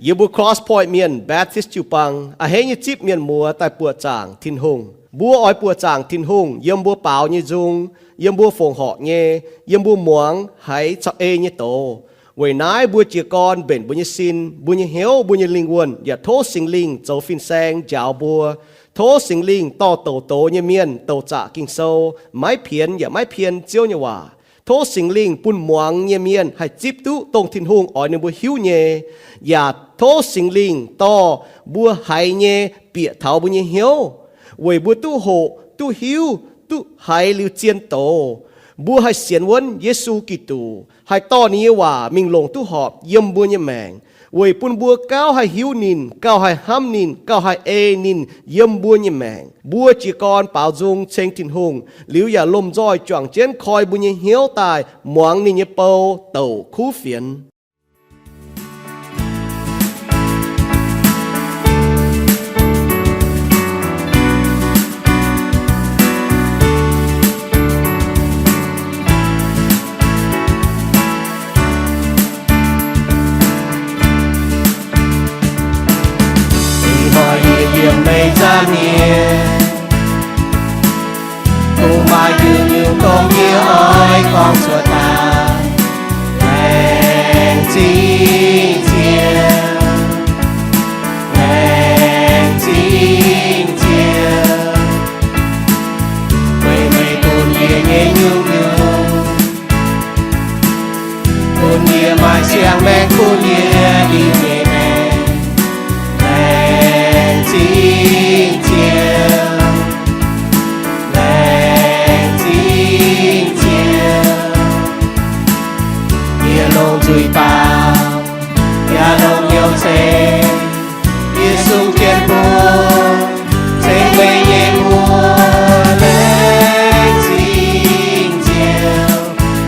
Yie mbuo Cross Point Mienh Baptist jiu-baang a'hneiv nyei zipv mienh muoz daaih buoqc zaangc Tin-Hungh. Mbuo oix buoqc zaangc Tin-Hungh yiem mbuo baaux nyei nzung, yiem mbuo fongc horc nyei, yiem mbuo muangx haiz caux ei nyei doz. Weic naaiv mbuo jiez gorn mbenc mbuo nyei sin, mbuo nyei hnyouv, mbuo nyei lingh wuonh yaac tov Singx Lingh zoux fin-saeng njaaux mbuo. Tov Singx Lingh dorh douc doz nyei mienh douc zaqc Ging-Sou, maiv pienx yaac maiv pien Ziouv nyei waac. Tov Singx Lingh bun muangx nyei mienh haih zipv duqv dongh Tin-Hungh oix ninh mbuo hiuv nyei, yaac tov Singx Lingh dorh mbuo haiz nyei bieqc taux mbuo nyei hnyouv, weic mbuo duqv hoqc, duqv hiuv, duqv haiz liuz zien doz. Mbuo haih sienx wuonv Yesu Giduc, haih dorh ninh nyei waac mingh longc duqv horpc yiem mbuo nyei maengc, weic bun mbuo gauh haih hiuv ninh, gauh haih hnamv ninh, gauh haih ei ninh yiem mbuo nyei maengc. Mbuo jiez gorn baaux nzung ceng Tin-Hungh liuz yaac lomh nzoih juangc jienv koi mbuo nyei hnyouv daaih muangx ninh nyei bou douc kuv fienx. Ih hnoi yie yiem meih nzangv mienh, kungx maaih nyungc-nyungc dongh yie oix gorngv cuotv daaih. Laengz zingh Ziouv, laengz zingh Ziouv, weic meih bun yie nyei nyungc-nyungc, bun yie maaih siang-maengc kuv yie liuz nyei maengc. Laengz zingh Ziouv, laengz zingh Ziouv, yie longc nzuih baaux, yaac longc hnyouv ceix, yie sung jienv mbuo ceng meih nyei mbuox. Laengz zingh Ziouv,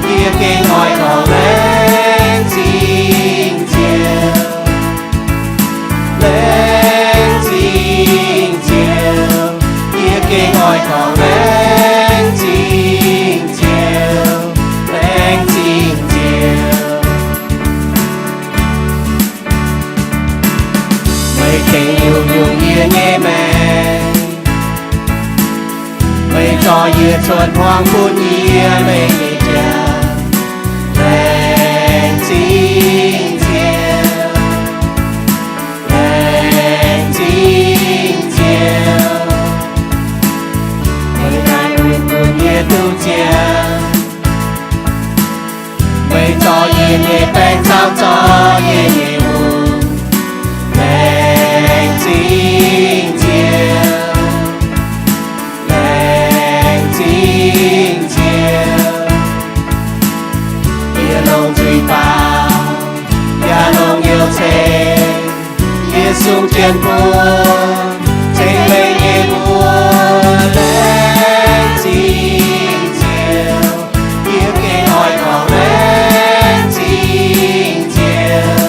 yie gengh oix gorngv laengz zingh Ziouv. Laengz zingh Ziouv, yie gengh oix gorngv laengz zingh Ziouv, laengz zingh Ziouv. Meih tengx nyungc-nyungc yie nyei maengc, meih zorqv yie cuotv hmuangx bun yie meih nyei jauv. Laengz zingh Ziouv, laengz zingh Ziouv, meih daaih bun yie duqv ziangh. Meih zorqv yie nyei baengc caux zorqv yie nyei hungh. Laengz zingh Ziouv, laengz zingh Ziouv, yie longc nzuih baaux, yaac longc hnyouv ceix, yie sung jienv mbuo ceng meih nyei mbuox. Laengz zingh Ziouv, yie gengh oix gorngv laengz zingh Ziouv.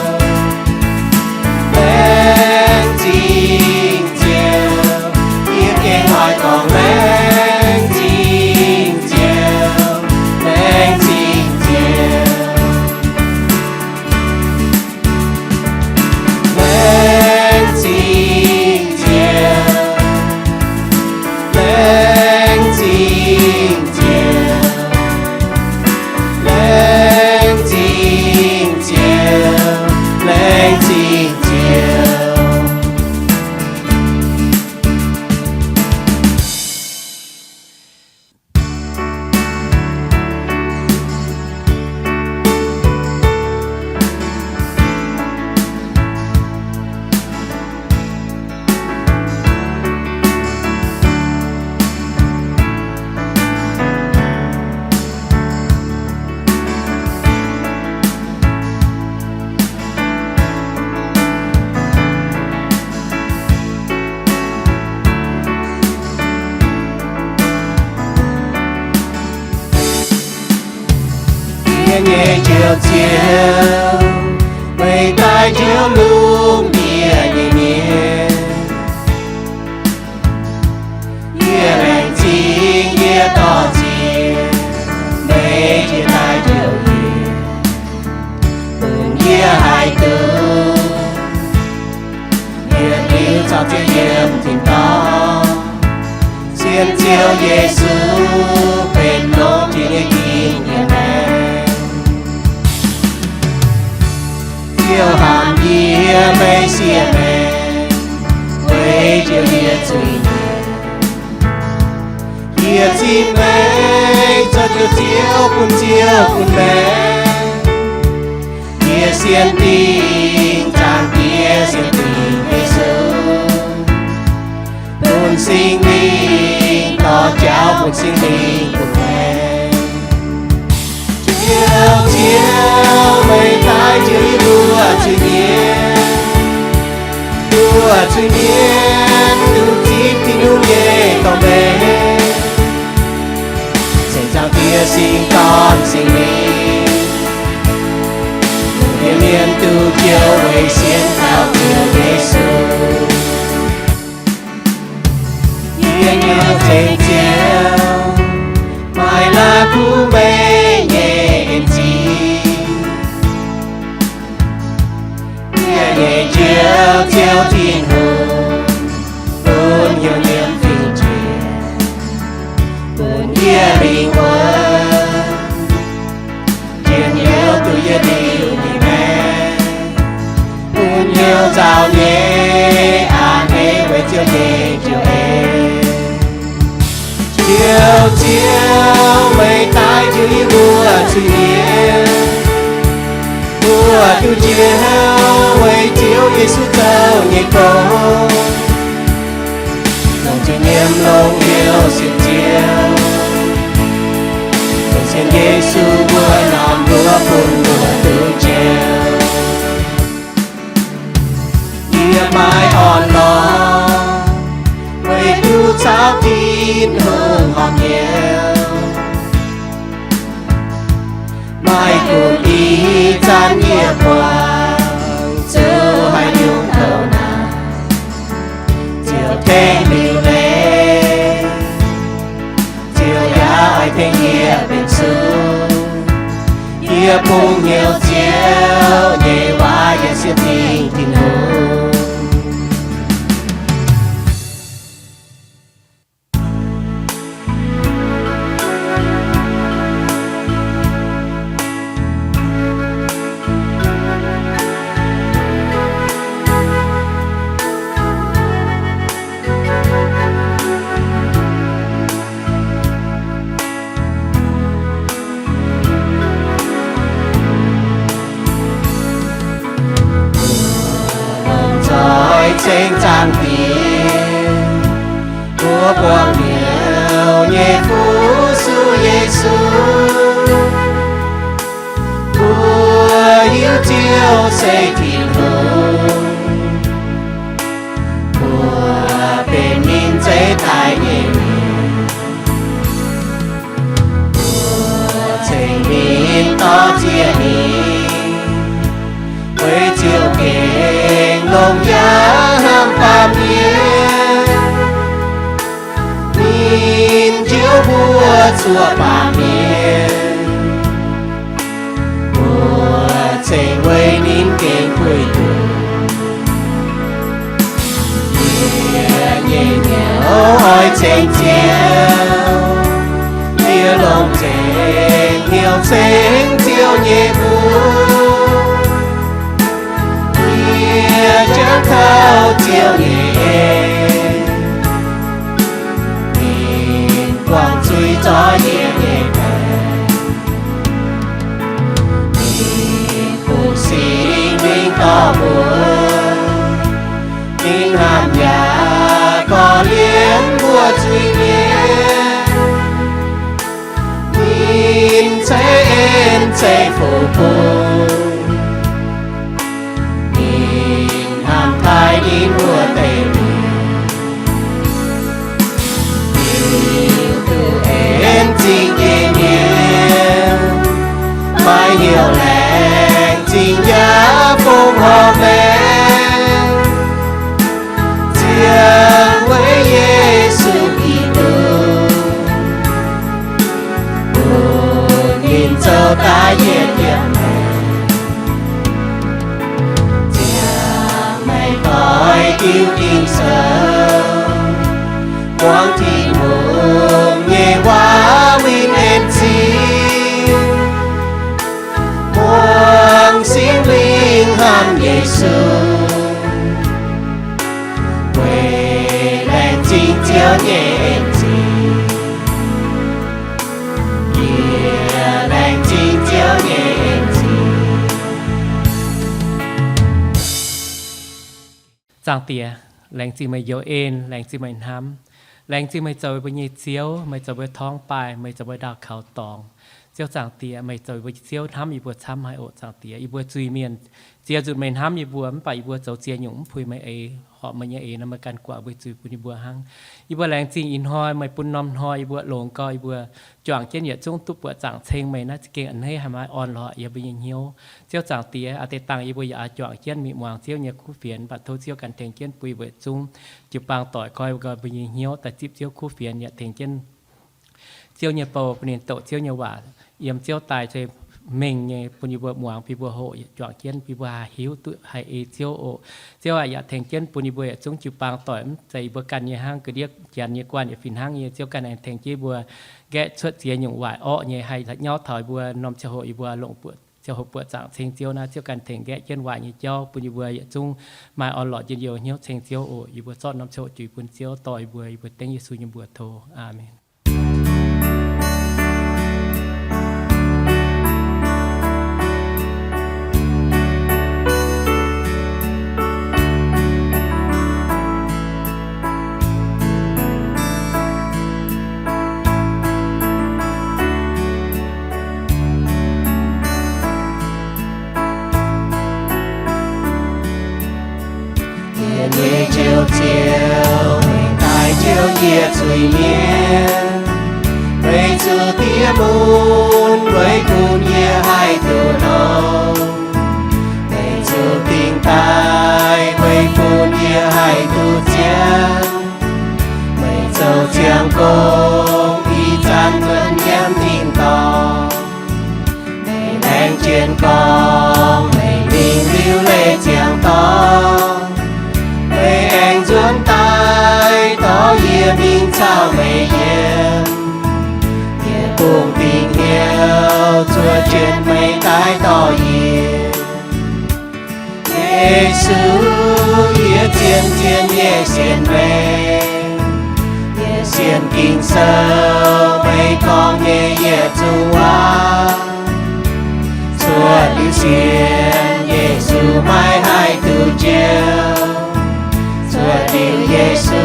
Laengz zingh Ziouv, yie gengh oix gorngv laengz zingh Ziouv, laengz zingh Ziouv. Laengz zingh Ziouv, laengz zingh Ziouv, laengz zingh Ziouv, laengz zingh Ziouv. Yie nyei Njoux Ziouv, meih daaih njoux lungh ndiev nyei mienh. Yie laengz zingh, yie dorh ziex, meih jiex daaih njoux yie, bun yie haih duqv Ziouv yiem tin-dorngh, sienx Ziouv Yesu benx longx jiex nyei gin nyei maengc. Ziouv hanc yie maiv siev maengc, weic jiex yie zuiz-nyeic. Yie zinh maengc zoux Ziouv bun Ziouv bun maengc. Yie sienx dingc Zaangc Diex, sienx dingc Yesu, bun Singx Lingh dorh jauv, bun Singx Lingh bun maengc. Ziouv, Ziouv, meih daaih njoux yie mbuo zuiz-mienh, mbuo zuiz-mienh duqv zipv Tin-Hungh nyei dorh maengc. Ceng Zaangc Diex, Singx Dorn, Singx Lingh, lungh ndiev mienh duqv njoux weic sienx kaux Ziouv Yesu. Yie nyei ceng Ziouv, maaih laaix kuv meih nyei en-zingh. Yie nyei Njoux Ziouv Tin-Hungh, bun hnyouv nyiemv fingx-njiec, bun yie lingh wuonh njien-youh duqv yie liuz nyei maengc, bun hnyouv nzauh nyei a'hneiv weic Ziouv nyei njoux en. Ziouv, Ziouv, meih daaih njoux yie mbuo zuiz-mienh, mbuo duqv njoux weic Ziouv Yesu zoux nyei gong, longc zuiz-mienh longc hnyouv sienx Ziouv, longc sienx Yesu mbuo norm nduov bun mbuo duqv njoux. Yie maaih orn-lorqc, weic duqv caux Tin-Hungh horpc hnyouv. Maaih gux ih zanc yie buangh zuqc haaix nyungc kouv naaic, Ziouv tengx liuc leiz, Ziouv yaac oix tengx yie benx sung. Yie bungx hnyouv Ziouv nyei waac, yaac sienx dingc Tin-Hungh. Longc zoih ceng Zaangc Diex, mbuo buangh hnyouv nyei Fuqv Yesu. Mbuo hiuv Ziouv se Tin-Hungh, mbuo benx ninh zeiv daaih nyei mienh. Mbuo ceng ninh, dorh ziex ninh, weic Ziouv gengh longx yaac hnamv baamh mienh. Ninh njoux mbuo zuoqc baamh mienh. Mbuo ceng weic ninh gengh puix nduqc. Yie nyei hnyouv oix ceng Ziouv, yie longc ceng hnyouv ceng Ziouv nyei mbuox. Yie jangx taux Ziouv nyei en, ninh buangh zuiz zorc yie nyei maengc. Ninh bun Singx Lingh dorh mbuo, ninh hnamv yaac korv-lienh mbuo zuiz-mienh. Ninh ceix en ceix fuqv bun, ninh hnamv taaih ninh wuov deix mienh. Liuz duqv en zingh nyei mienh, maaih hnyouv laengz zingh yaac fongc horc maengx, ziangh weic Yesu Giduc, bun ninh zoux daaih yietc yiemc maengc. Liuz ging-sou, muangx Tin-Hungh nyei waac winh en zingh, muangx Singx Lingh hnamv Yesu, weic laengz zingh Ziouv nyei en zingh. Yie laengz zingh Ziouv nyei en zingh. Zaangc Diex, laengz zingh meih njoux en, laengz zingh meih hnamv. Laengz zingh meih zoux mbuo nyei Ziouv, meih zoux mbuo torngv baaih, meih zoux mbuo ndaauh kaux dorngx. Ziouv Zaangc Diex, meih zoux mbuo Ziouv, hnamv yie mbuo camv haic oc. Zaangc Diex, yie mbuo zuiz-mienh ziex nzunc meih hnamv yie mbuo, mv baac yie mbuo zoux ziex nyungc mv puix meih eix, horpc meih nyei eix nor meih ganh guangc mbuo zuiz bun yie mbuo hnangv. Yie mbuo laengz zingh ih hnoi meih bun norm hnoi yie mbuo longx gau, yie mbuo juangc jienv yietc zungv duqv buoqc zaangc ceng meih naaiv za'gengh a'hneiv haic, maaih orn-lorqc yiem mbuo nyei hnyouv. Ziouv Zaangc Diex, aaix deix dangh yie mbuo yaac oix juangc jienv mingh muangx Ziouv nyei kuv fienx, mv baac tov Ziouv ganh tengx jienv bun yie mbuo yietc zungv jiu-baang doic koi nqoi mbuo nyei hnyouv daaih zipv Ziouv kuv fienx, yaac tengx jienv Ziouv nyei bou bun ninh doqc Ziouv nyei waac yiem Ziouv daaih se mengh nyei bun yie mbuo muangx, bun yie mbuo hoqc, juangc jienv bun yie mbuo haih hiuv duqv haih ei Ziouv oc. Ziouv aac, yaac tengx jienv bun yie mbuo yietc zungv jiu-baang doic, mv zeiz yie mbuo ganh nyei hnangv, ga'ndiev janx nyei guanh yaac fih hnangv nyei. Ziouv ganh aengx tengx jienv yie mbuo nqaeqv cuotv ziex nyungc waaic orqv nyei, haih nyauv taux yie mbuo norm ziangh hoc yie mbuo longc ziangh hoc buoqc zaangc ceng Ziouv naaiv, Ziouv ganh tengx nqaeqv jienv waaic nyei jauv bun yie mbuo yietc zungv maaih orn-lorqc njien youh hnyouv ceng Ziouv oc. Yie mbuo zorqv norm ziangh hoc juix bun Ziouv dorh yie mbuo, yie mbuo dengv Yesu nyei mbuox tov. Aamen. Yie nyei Ziouv, Ziouv, meih daaih njoux yie zuiz-mienh. Meih zuqc diex mun weic bun yie haih duqv longx. Meih zuqc dingc daaih weic bun yie haih duqv ziangh. Meih zoux ziangh gong ih zanc nzuonx yiem tin-dorngh. Meih laengz jiex gorngv meih mingh liuz leiz ziangx dorngx. Meih aengx nzuonx daaih dorh yie mingh caux meih yiem. Yie bungx dingc hnyouv zuov jienv meih daaih dorh yie. Yesu, yie zien-zien nyei sienx meih. Yie sienx Ging-Sou, meih gorngv nyei yietc zungv waac. Cuotv liuz sienx Yesu maiv haih duqv njoux. Cuotv liuz Yesu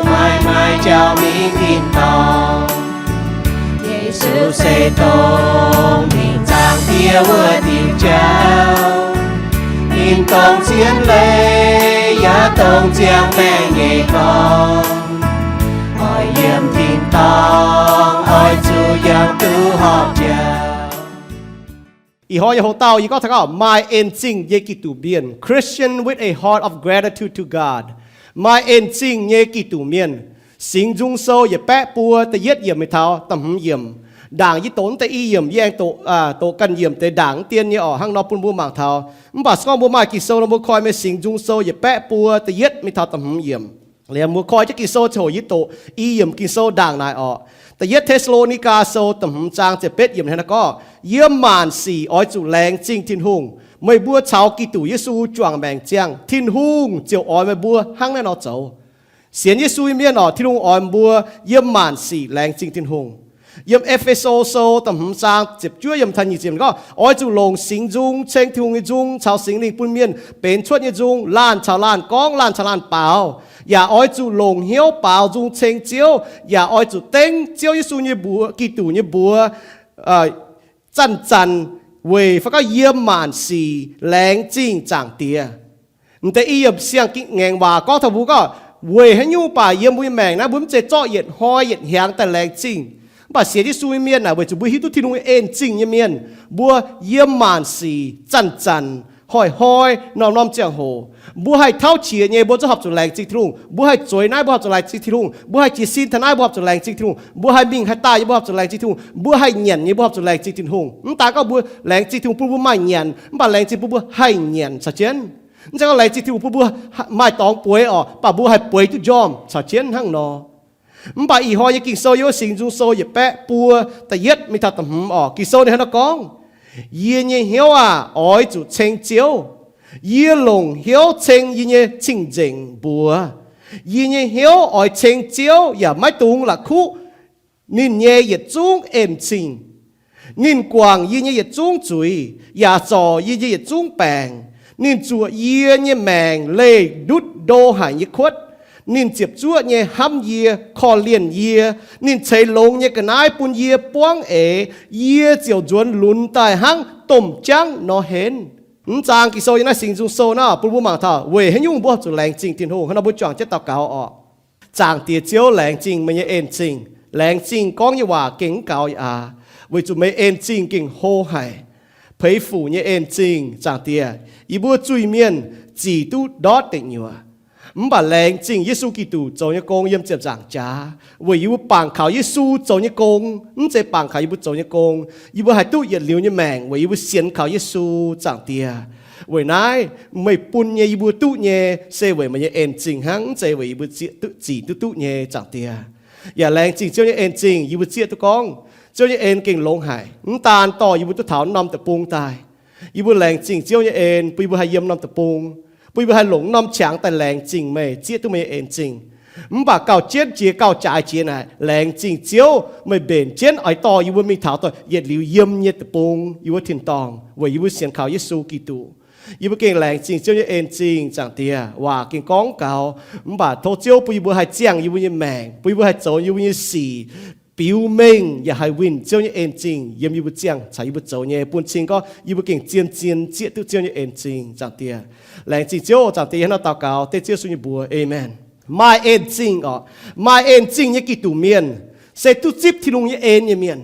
maiv maaih jauv mingh tin-dorngh. Yesu se dongh mingh Zaangc Diex wuov diuc jauv. Ninh dongh zien leiz yaac dongh ziangh maengc nyei dorngx. Oix yiem tin-dorngh oix zuqc yangh duqv horpc jaax. Ih hnoi nyei hoc-dauh yie gorngv taux gauh maaih en zingh nyei Giduc mienh, Christian with a heart of gratitude to God. Maaih en zingh nyei Giduc mienh. Singx Nzung Sou yietc baeqv buo da'yietv yiemc mingh taux da'hmz yiemc. Ndaangc yie doqc deix i yiemc, yie aengx doqc, doqc ganh yiemc deix ndaangc dien nyei orqc, hnangv nor bun mbuo mangc taux. Mv baac se gorngv mbuo maaih Ging-Sou nor, mbuo koi meih Singx Nzung Sou yietc baeqv buo da'yietv mingh taux da'hmz yiemc. Liemh mbuo koi jienv Ging-Sou ziouc hoc yie doqc i yiemc Ging-Sou ndaangc naaic orqc. Da'yietv Te^saa^lo^ni^gaa Sou da'hmz zaang ziepc betv yiemc hnangv naaiv gorngv, yiem maanc sic oix zuqc laengz zingh Tin-Hungh. Meih mbuo caux Giduc Yesu juangc maengc ziangh, Tin-Hungh ziouc oix meih mbuo hnangv naaiv nor zoux. Sienx Yesu nyei mienh orqc, Tin-Hungh oix mbuo yiem maanc sic laengz zingh Tin-Hungh. Yiem E^fe^so Sou da'hmz zaang ziepc juov yiemc taux nyic ziepc yiemc gorngv, oix zuqc longc Singx Nzung ceng Tin-Hungh nyei nzung caux Singx Lingh bun mienh benx cuotv nyei nzung, laanh caux laanh gorngv, laanh caux laanh baaux. Yaac oix zuqc longc hnyouv baaux nzung ceng Ziouv, yaac oix zuqc dengv Ziouv Yesu nyei mbuox, Giduc nyei mbuox, zanc-zanc weic fai gorngv yiem maanc sic laengz zingh Zaangc Diex. M'deix i yiemc siang-ngaengc waac gorngv taux mbuo gorngv, weic haaix nyungc baac yiem mbuo nyei maengc naaiv mbuo mv zeiz zorqv yietc hnoi yietc hnyangx daaih laengz zingh. Mv baac sienx Yesu nyei mienh naaic, weic zuqc mbuo hiuv duqv Tin-Hungh nyei en zingh nyei mienh, mbuo yiem maanc sic zanc-zanc, hnoi-hnoi, norm-norm ziangh hoc, mbuo haih tauv qiex nyei, mbuo zungv horpc zuqc laengz zingh Tin-Hungh. Mbuo haih zueiz naaiv, mbuo horpc zuqc laengz zingh Tin-Hungh. Mbuo haih jiez sin taux naaiv, mbuo horpc zuqc laengz zingh Tin-Hungh. Mbuo haih mingh haih daaih nyei, mbuo horpc zuqc laengz zingh Tin-Hungh. Mbuo haih nyanc nyei, mbuo horpc zuqc laengz zingh Tin-Hungh. Mv daaih gorngv mbuo laengz zingh Tin-Hungh bun mbuo maaih nyanc, mv baac laengz zingh bun mbuo haih nyanc caux jienv. Mv zeiz gorngv laengz zingh Tin-Hungh bun mbuo maaih dorngx bueix orqc, mv baac mbuo haih bueix duqv njormh caux jienv hnangv nor. Mv baac ih hnoi nyei Ging-Sou yiem Singx Nzung Sou yietc baeqv buo da'yietv mingh taux da'hmz orqc, Ging-Sou ninh hnangv naaiv gorngv, Yie nyei hnyouv aah! Oix zuqc ceng Ziouv. Yie longc hnyouv ceng yie nyei cing-nzengc mbuox. Yie nyei hnyouv oix ceng Ziouv yaac maiv dungx la'kuqv ninh nyei yietc zungv en-zingh. Ninh guangc yie nyei yietc zungv zuiz yaac zorc yie nyei yietc zungv baengc. Ninh zuoqc yie nyei maengc leih ndutv ndo haic nyei kuotv. Ninh ziepc zuoqv nyei hnamv yie, korv-lienh yie. Ninh ceix longx nyei ga'naaiv bun yie buangv eix. Yie ziouc nzuonx lunx daaih hnangv domh jangv nor henv. Mv zaang Ging-Sou yiem naaiv Singx Nzung Sou naaiv bun mbuo mangc taux weic haaix nyungc mbuo zuqc laengz zingh Tin-Hungh. Hnangv nor mbuo juangc jienv daux gaux orqc. Zaangc Diex Ziouv, laengz zingh meih nyei en-zingh. Laengz zingh gorngv nyei waac gengh mv gaux yaac aax, weic zuqc meih en-zingh gengh hlo haic. Peix fuc nyei en-zingh, Zaangc Diex, yie mbuo zuiz-mienh zic duqv ndortv deic nyuoqc. Mv baac laengz zingh Yesu Giduc zoux nyei gong yiem ziepc nzaangc jaax, weic yie mbuo bangc kaux Yesu zoux nyei gong, mv zeiz bangc kaux yie mbuo zoux nyei gong. Yie mbuo haih duqv yietc liuz nyei maengc weic yie mbuo sienx kaux Yesu, Zaangc Diex. Weic naaiv meih bun nyei yie mbuo duqv nyei se weic meih nyei en-zingh hnangv, mv zeiz weic yie mbuo zic duqv duqv nyei, Zaangc Diex. Yaac laengz zingh Ziouv nyei en-zingh, yie mbuo zieqv duqv gorngv Ziouv nyei en gengh longx haic, mv daan dorh yie mbuo duqv taux norm deic-bung daaih. Yie mbuo laengz zingh Ziouv nyei en bun yie mbuo haih yiem norm deic-bung, bun yie mbuo haih longc norm qangx daaih laengz zingh meih, zieqv duqv meih nyei en-zingh. Mv baac gauh jienv jiex gauh jaaix jiex naaic, laengz zingh Ziouv meih mbenc jienv oix dorh yie mbuo mingh taux daaih yietc liuz yiem nyei deic-bung, yie mbuo tin-dorngh, weic yie mbuo sienx kaux Yesu Giduc. Yie mbuo gengh laengz zingh Ziouv nyei en-zingh, Zaangc Diex. Waac gengh gorngv gaux, mv baac tov Ziouv bun yie mbuo haih ziangh yie mbuo nyei maengc, bun yie mbuo haih zoux yie mbuo nyei sic biux mengh yaac haih winh Ziouv nyei en-zingh yiem yie mbuo ziangh caux yie mbuo zoux nyei. Bun cing gorngv yie mbuo gengh zien-zien zieqv duqv Ziouv nyei en-zingh, Zaangc Diex. Laengz zingh Ziouv, Zaangc Diex. Hnangv nor daux gaux dengv Ziouv Yesu nyei mbuox, aamen. Maaih en-zingh orqc, maaih en-zingh nyei Giduc mienh se duqv zipv Tin-Hungh nyei en nyei mienh.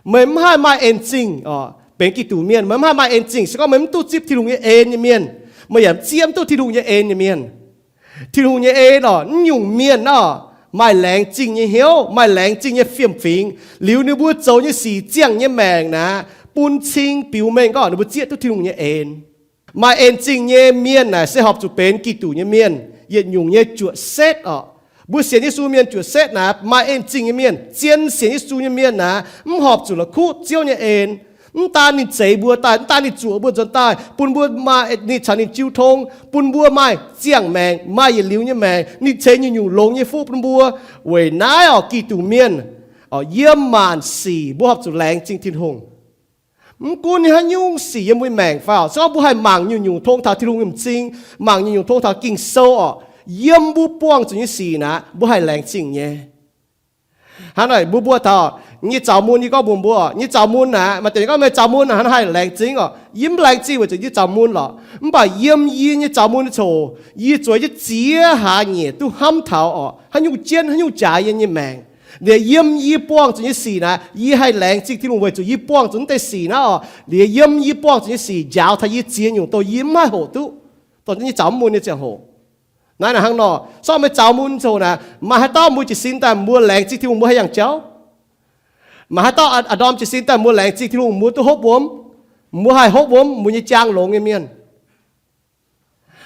Meih mv haih maaih en-zingh orqc, benx Giduc mienh meih mv haih maaih en-zingh se gorngv meih mv duqv zipv Tin-Hungh nyei en nyei mienh. Meih yaac mv zieqv mv duqv Tin-Hungh nyei en nyei mienh. Tin-Hungh nyei en orqc, mv nyungc mienh orqc, maaih laengz zingh nyei hnyouv, maaih laengz zingh nyei fiem-fingx, liuz ninh mbuo zoux nyei sic, ziangh nyei maengc naaic, bun cing biux mengh gorngv ninh mbuo zieqv duqv Tin-Hungh nyei en. Maaih en-zingh nyei mienh naaic se horpc zuqc benx Giduc nyei mienh, yietc nyungc nyei juoqc setv orqc. Mbuo sienx Yesu mienh juoqc setv naaic, maaih en-zingh nyei mienh, zien sienx Yesu nyei mienh naaic, mv horpc zuqc la'kuqv Ziouv nyei en. Mv daan ninh zeix mbuo daaih, mv daan ninh zuoqc mbuo nzuonx daaih, bun mbuo maaih ninh caux ninh jiu tong, bun mbuo maaih ziangh maengc, maaih yietc liuz nyei maengc, ninh ceix nyungc-nyungc longx nyei fuqv bun mbuo. Weic naaiv orqc, Giduc mienh orqc, yiem maanc sic mbuo horpc zuqc laengz zingh Tin-Hungh. Mv gunv haaix nyungc sic yiem mbuo nyei maengc fai orqc, se gorngv mbuo haih mangc nyungc-nyungc tong taux Tin-Hungh nyei m'zing, mangc nyungc-nyungc tong taux Ging-Sou orqc, yiem mbuo buangh zuqc nyei sic naaic, mbuo haih laengz zingh nyei. Hnangv naaic mbuo mbuo taux nyei zaux mun, yie gorngv mbuox mbuo, nyei zaux mun naaic, maaih deix gorngv meih zaux mun naaic hnangv haih laengz zingh orqc. Yie mv laengz zingh weic zuqc yie zaux mun lorqc. Mv baac yiem yie nyei zaux mun nyei coc, yie zueiz jienv ziex hlaax nyieqc duqv hnamv taux orqc, haaix nyungc jienv haaix nyungc jaaix yie nyei maengc. Liuz yiem yie buangh zuqc nyei sic naaic, yie haih laengz zingh Tin-Hungh weic zuqc yie buangh zuqc naaiv deix sic naaiv orqc. Liuz yiem yie buangh zuqc nyei sic njaaux taux yie ziex nyungc dongh yie mv haih hoqc duqv, dongh nyei zaux mun nyei ziangh hoc. Naaiv naaic hnangv nor, sorng meih zaux mun coc naaic, maaih haaix dauh mbuo jiez sin daaih mbuo laengz zingh Tin-Hungh mbuo haih yangh jauv? Maaih haaix dauh a'ndorm jiez sin daaih mbuo laengz zingh Tin-Hungh mbuo duqv hopv wuom? Mbuo haih hopv wuom mbuo nyei jaang longx nyei mienh.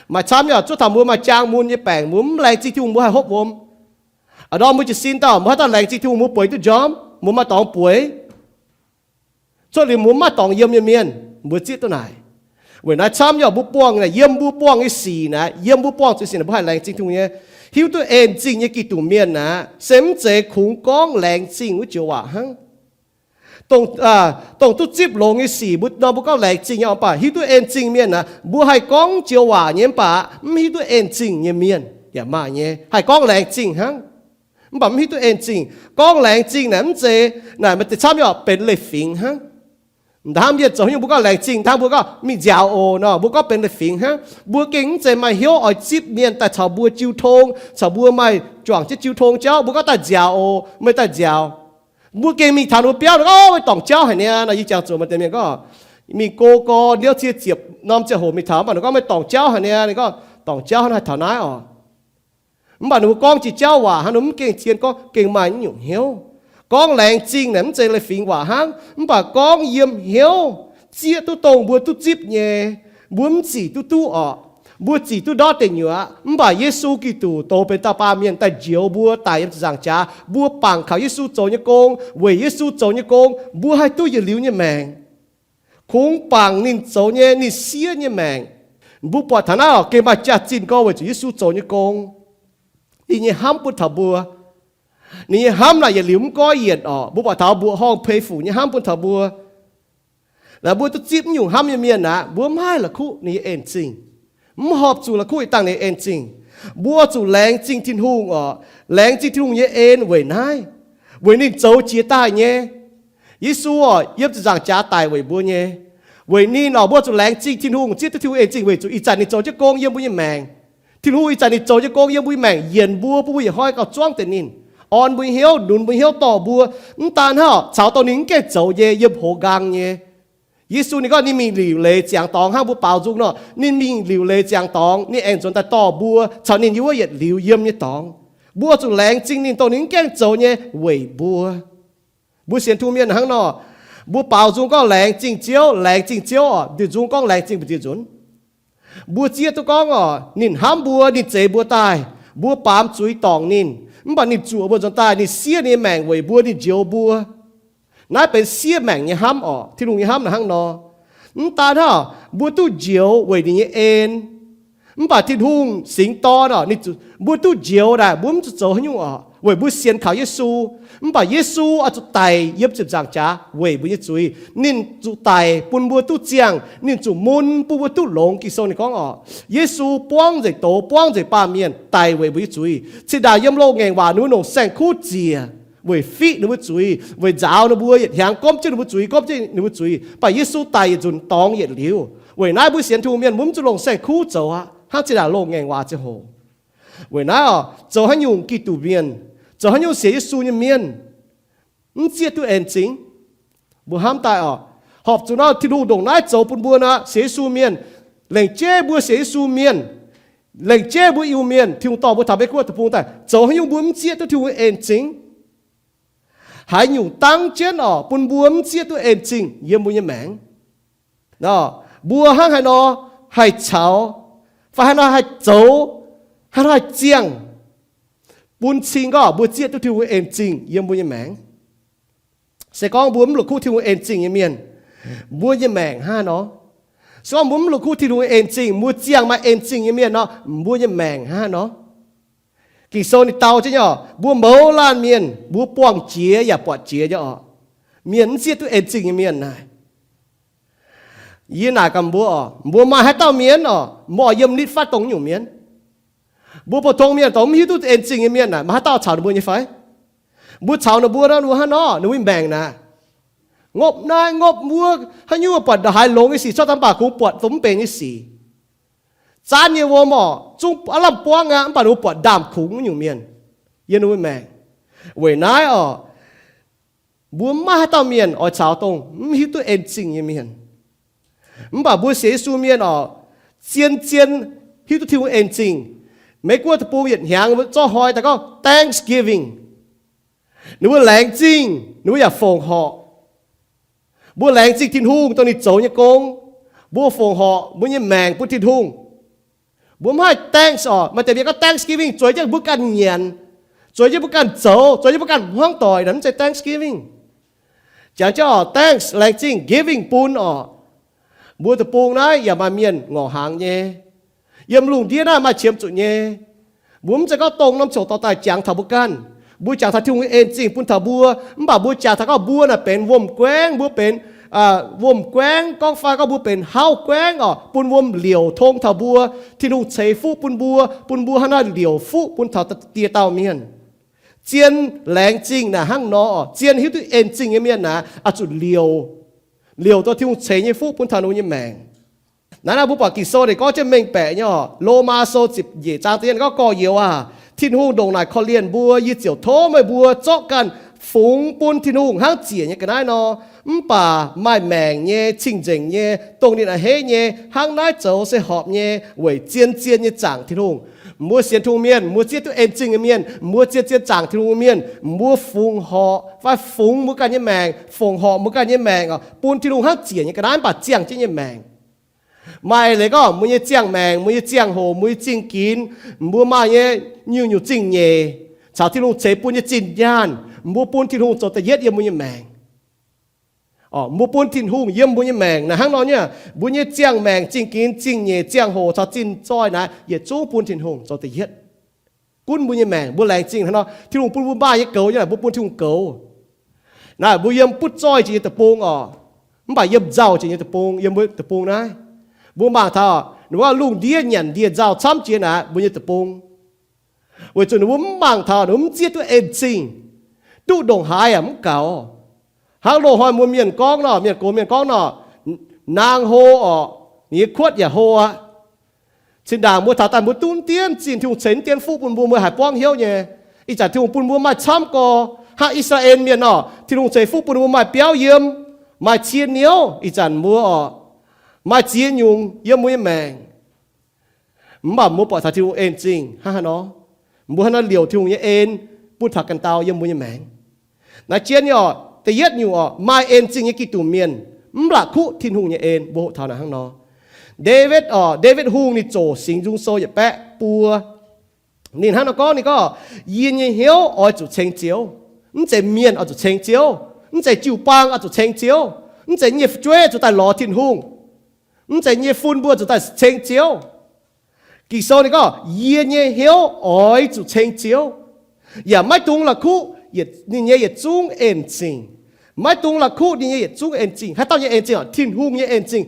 Maaih camv yaac zuov taux mbuo maaih jaang mun nyei baengc, mbuo mv laengz zingh Tin-Hungh mbuo haih hopv wuom? A'ndorm mbuo jiez sin daaih mbuo haaix dauh laengz zingh Tin-Hungh mbuo bueix duqv njormv, mbuo maaih dorngx bueix. Cuotv liuz mbuo mv maaih dorngx yiem nyei mienh, mbuo zieqv duqv naaic. Weic naaiv camv yaac mbuo buangh naaic, yiem mbuo buangh nyei sic naaic, yiem mbuo buangh zuqc sic naaic mbuo haih laengz zingh Tin-Hungh nyei. Hiuv duqv en-zingh nyei Giduc mienh naaic se mv zeiz kungx gorngv laengz zingh wuov joux waac hnangv. Dongh duqv zipv longx nyei sic mbuo nor mbuo gorngv laengz zingh nyei, mv baac hiuv duqv en-zingh mienh naaic mbuo haih gorngv joux waac nyei, mv baac mv hiuv duqv en-zingh nyei mienh yaac maaih nyei, haih gorngv laengz zingh hnangv. Mv baac mv hiuv duqv en-zingh. Gorngv laengz zingh naaic mv zeiz naaic maaih deix camv yaac benx leiz-fingx hnangv. Hnangv mienh zoux haaix nyungc mbuo gorngv laengz zingh hnangv, mbuo gorngv mingh nziaaux oc nor, mbuo gorngv benx leiz-fingx hnangv. Mbuo gengh mv zeiz maaih hnyouv oix zipv mienh daaih caux mbuo jiu tong, caux mbuo maaih juangc jienv jiu tong jauv, mbuo gorngv daaih nziaaux oc, meih daaih nziaaux. Mbuo gengh mingh taux ninh mbuo biauv, ninh gorngv, Meih dorngc jauv haic niaa nor. Yie jangx zuqc maaih deix mienh gorngv, mingh go gorn ndiouv cie ziepc norm ziangh hoc mingh taux, mv baac ninh gorngv, Meih dorngc jauv haic niaa. Ninh gorngv, Dorngc jauv hnangv naaiv haih taux naaiv oc. Mv baac ninh mbuo gorngv jiex jauv waac hnangv, ninh mv gengh zien gorngv, gengh maaih nyungc hnyouv. Gorngv laengz zingh naaic mv zeiz leiz-fingx waac hnangv, mv baac gorngv yiem hnyouv, zieqv duqv dongh mbuo duqv zipv nyei, mbuo mv zic duqv duqv orqc. Mbuo zic duqv ndortv deic nyuoqc aqv. Mv baac Yesu Giduc doz benx dauh baamh mienh daaih njoux mbuo daic yiem ziepc nzaangc jaax. Mbuo bangc kaux Yesu zoux nyei gong, weic Yesu zoux nyei gong, mbuo haih duqv yietc liuz nyei maengc. Kungx bangc ninh zoux nyei, ninh siev nyei maengc. Mbuo buatc taux naaiv oc, gengh maaih jaax-zinh gorngv weic zuqc Yesu zoux nyei gong, ninh nyei hnamv bun taux mbuo. Ninh nyei hnamv naaic yietc liuz mv goiv yienc oc. Mbuo buatc taux mbuoqc horngh peix fuc nyei hnamv bun taux mbuo. Laaix mbuo duqv zipv nyungc hnamv nyei mienh aqv, mbuo mv haih la'kuqv ninh nyei en zingh, mv horpc zuqc la'kuqv ih dangh ninh nyei en zingh. Mbuo zuqc laengz zingh Tin-Hungh oc. Laengz zingh Tin-Hungh nyei en weic naaiv, weic ninh zoux jiex daaih nyei. Yesu oc, yiem ziepc nzaangc jaax daic weic mbuo nyei. Weic ninh oc, mbuo zuqc laengz zingh Tin-Hungh, zieqv duqv Tin-Hungh en zingh weic zuqc ih zanc ninh zoux jienv gong yiem mbuo nyei maengc. Tin-Hungh ih zanc ninh zoux jienv gong yiem mbuo nyei maengc, yienc mbuo, bun mbuo yietc hnoi gauh zuangv deix ninh, orn mbuo nyei hnyouv, nunc mbuo nyei hnyouv, dorh mbuo. Mv daan hnangv, caux dongh ninh mv gaengh zoux nyei, yiem hoz nqaang nyei. Yesu ninh gorngv ninh mingh liuc leiz ziangx dorngx hnangv mbuo baaux nzung nor, ninh mingh liuc leiz ziangx dorngx, ninh aengx nzuonx daaih dorh mbuo caux ninh yiem wuov yietc liuz yiem nyei dorngx. Mbuo zuqc laengz zingh ninh dongh ninh mv gaengh zoux nyei weic mbuo. Mbuo sienx Tin-Hungh mienh hnangv nor, mbuo baaux nzung gorngv laengz zingh Ziouv, laengz zingh Ziouv oc, nduqc nzung gorngv laengz zingh mbu'ziex nzunc. Mbuo zieqv duqv gorngv oc, ninh hnamv mbuo, ninh zeix mbuo daaih, mbuo baamz zuiz dorngc ninh, mv baac ninh zuoqc mbuo nzuonx daaih, ninh siev ninh nyei maengc weic mbuo, ninh njoux mbuo. Naaiv benx siev maengc nyei hnamv oc. Tin-Hungh nyei hnamv naaic hnangv nor. Mv daan hnangv, mbuo duqv njoux weic ninh nyei en. Mv baac Tin-Hungh singx dorn oc, ninh zuqc, mbuo duqv njoux naaic, mbuo mv zuqc zoux haaix nyungc oc, weic mbuo sienx kaux Yesu. Mv baac Yesu oix zuqc daic yiem ziepc nzaangc jaax weic mbuo nyei zuiz. Ninh zuqc daic bun mbuo duqv ziangh, ninh zuqc mun bun mbuo duqv longx. Ging-Sou ninh gorngv oc, Yesu buangv nzengc doz, buangv nzengc baamh mienh daic weic mbuo nyei zuiz. Cingx daaih yiem loz-ngaengc waac ninh mbuo longc saeng-kuv ziec weic fiqv ninh mbuo zuiz, weic nzaaux ninh mbuo yietc hnyangx gomv jienv ninh mbuo zuiz, gomv jienv ninh mbuo zuiz. Mv baac Yesu daic yietc nzunc dorngx yietc liuz. Weic naaiv mbuo sienx Tin-Hungh mienh mbuo mv zuqc longc saeng-kuv zoux aqv, hnangv cingx daaih loz-ngaengc waac ziangh hoc. Weic naaiv oc, zoux haaix nyungc Giduc mienh, zoux haaix nyungc sienx Yesu nyei mienh, mv zieqv duqv en zingh. Mbuo hnamv daaih oc, horpc zuqc nor Tin-Hungh ndongc naaiv zoux bun mbuo nor, sienx Yesu mienh, lengc jeiv mbuo sienx Yesu mienh, lengc jeiv mbuo Iu-Mienh, Tin-Hungh dorh mbuo taux Meiv Guoqv deic-bung daaih, zoux haaix nyungc mbuo mv zieqv duqv Tin-Hungh en zingh. Haaix nyungc dangv jienv oc, bun mbuo mv zieqv duqv en zingh yiem mbuo nyei maengc. Mbuo hnangv haaix nor haih caux, fai haaix nor haih zoux, haaix nor haih ziangh, bun cing gorngv mbuo zieqv duqv Tin-Hungh en zingh yiem mbuo nyei maengc. Se gorngv mbuo mv la'kuqv Tin-Hungh en zingh nyei mienh, mbuo nyei maengc hnangv haaix nor? Se gorngv mbuo mv la'kuqv Tin-Hungh en zingh, mbuo ziangh maaih en zingh nyei mienh nor, mbuo nyei maengc hnangv haaix nor? Ging-Sou ninh dau jienv nyei oc, mbuo mouz laanh mienh, mbuo buangh jiex yaac buatc jiex nyei oc, mienh mv zieqv duqv en zingh nyei mienh naaic. Yie naaic gaax mbuo oc, mbuo maaih haaix dauh mienh oc, mbuo oix yiem nitv fatv dongh nyungc mienh? Mbuo pou-tong mienh dongh mv hiuv duqv en zingh nyei mienh naaic, maaih haaix dauh caux ninh mbuo nyei fai? Mbuo caux ninh mbuo nor, ninh mbuo hnangv nor, ninh mbuo nyei maengc naaic, ngopv naaiv ngopv wuov, haaix nyungc buatc ndongc haaix longx nyei sic cuotv daaih mv baac kungx buatc dongh mv benx nyei sic. Zaanv nyei wuom oc, zungv aav lamh buangv aqv, mv baac ninh mbuo buatc ndaamv-kungx nyungc mienh yiem ninh mbuo maengc. Weic naaiv oc, mbuo mv maaih haaix dauh mienh oix caux dongh mv hiuv duqv en zingh nyei mienh. Mv baac mbuo sienx Yesu mienh oc, zien zien hiuv duqv Tin-Hungh en zingh. Meiv Guoqv deic-bung yietc hnyangx zorqv hnoi daaih gorngv Thanksgiving. Ninh mbuo laengz zingh, ninh mbuo yaac fongc horc. Mbuo laengz zingh Tin-Hungh dongh ninh zoux nyei gong. Mbuo fongc horc mbuo nyei maengc bun Tin-Hungh. Mbuo mv haih thanks oc. Maaih deix mienh gorngv Thanksgiving zueiz jienv mbuo ganh nyanc, zueiz jienv mbuo ganh zoux, zueiz jienv mbuo ganh hmuangv doic, naaiv mv zeiz Thanksgiving. Jangx jienv oc, thanks, laengz zingh, giving, bun oc. Mbuo deic-bung naaiv yaac maaih mienh ngorc hnaangx nyei. Yiem lungh ndiev naaiv maaih qiemx zuqc nyei. Mbuo mv zeiz gorngv dongh norm ziouc dorh daaih jangx taux mbuo ganh. Mbuo jangx taux Tin-Hungh nyei en zingh bun taux mbuo, mv baac mbuo jangx taux gorngv mbuo naaic benx wuom-guaengv, mbuo benx, wuom-guaengv gorngv fai gorngv mbuo benx hauv guaengv oc, bun wuom liouc tong taux mbuo. Tin-Hungh ceix fuqv bun mbuo, bun mbuo hnangv naaiv liouc fuqv bun taux die dauh mienh. Zien laengz zingh naaic hnangv nor oc, zien hiuv duqv en zingh nyei mienh naaic oix zuqc liouc, liouc dongh Tin-Hungh ceix nyei fuqv bun taux ninh mbuo nyei maengc. Naaiv naaiv mbuo buatc Ging-Sou ninh gorngv jienv mengh baeqc nyei oc. Lomaa Sou ziepc nyeic zaang da'yietv gorngv, Gorx-youz aah! Tin-Hungh ndongc naaic korv-lienh mbuo, yie ziouc tov meih mbuo zorqv ganh fungx bun Tin-Hungh hnangv ziec nyei ga'naaiv nor. Mv baac maaih maengc nyei, cing-nzengc nyei, dongh ninh a'hneiv nyei, hnangv naaiv zoux se horpc nyei, weic zien-zien nyei zaangc Tin-Hungh. Mbuo sienx Tin-Hungh mienh, mbuo zieqv duqv en zingh nyei mienh, mbuo zien-zien zaangc Tin-Hungh mienh, mbuo fungx horc fai fungx mbuo ganh nyei maengc, fongc horc mbuo ganh nyei maengc oc, bun Tin-Hungh hnangv ziec nyei ga'naaiv mv baac ziangh jienv nyei maengc. Maaih leiz gorngv mbuo nyei ziangh maengc, mbuo nyei ziangh hoc, mbuo nyei zingh ginx, mbuo maaih nyei nyungc-nyungc zingh nyeic caux Tin-Hungh ceix bun nyei zinh nyaanh, mbuo bun Tin-Hungh zoux da'yietv yiem mbuo nyei maengc. Mbuo bun Tin-Hungh yiem mbuo nyei maengc naaic hnangv nor nyei, mbuo nyei ziangh maengc, zingh ginx, zingh nyeic, ziangh hoc caux zinh zoih naaic yietc zungv bun Tin-Hungh zoux da'yietv. Gunv mbuo nyei maengc mbuo laengz zingh hnangv nor, Tin-Hungh bun mbuo maaih nyei goux nyei naaic mbuo bun Tin-Hungh goux. Naaiv mbuo yiem butv zoih jiex nyei deic-bung orqc, mv baac yiem nzauh jiex nyei deic-bung, yiem mbuo deic-bung naaiv, mbuo mangc taux ninh mbuo lungh ndiev nyanc ndie-nzauh camv jiex naaic mbuo nyei deic-bung. Weic zuqc ninh mbuo mv mangc taux, ninh mbuo mv zieqv duqv en zingh, duqv ndongc haaix yaac mv gaux. Hnangv loz-hnoi mbuo mienh gorngv nor, mienh gox mienh gorngv nor, naang hlo orqc, ninh nyei kuotv yaac hlo aqv. Zinh ndaangc mbuo taux daaih mbuo duqv mv dienv zingh, Tin-Hungh ceix mv dienv fuqv bun mbuo, mbuo haiz buangv hnyouv nyei. Ih zanc Tin-Hungh bun mbuo maaih camv gorx. Hnangv I^saa^laa^en Mienh orqc, Tin-Hungh ceix fuqv bun mbuo maaih biauv yiem, maaih cie niouv. Ih zanc mbuo orqc, maaih ziex nyungc yiem mbuo nyei maengc. Mv baac mbuo buatc taux Tin-Hungh en zingh hnangv haaix nor, mbuo hnangv haaix nor liouc Tin-Hungh nyei en bun taux ganh dauh yiem mbuo nyei maengc. Naaiv jienv nyei orqc, da'yietv nyungc orqc, maaih en zingh nyei Giduc Mienh mv la'kuqv Tin-Hungh nyei en. Mbuo hoqc taux naaic hnangv nor. Ndaawitv orqc, Ndaawitv Hungh ninh zoqc Singx Nzung Sou yietc baeqv buo. Ninh hnangv nor gorngv, ninh gorngv, Yie nyei hnyouv oix zuqc ceng Ziouv. Mv zeiz mienh oix zuqc ceng Ziouv. Mv zeiz jiu-baang oix zuqc ceng Ziouv. Mv zeiz yie nyei fu'jueiv zuqc daaih lorz Tin-Hungh. Mv zeiz yie nyei fun mbuo zuqc daaih ceng Ziouv. Ging-Sou ninh gorngv, Yie nyei hnyouv oix zuqc ceng Ziouv, yaac maiv dungx la'kuqv ninh nyei yietc zungv en-zingh. Maiv dungx la'kuqv ninh nyei yietc zungv en-zingh. Haaix dauh nyei en-zingh orqc? Tin-Hungh nyei en-zingh.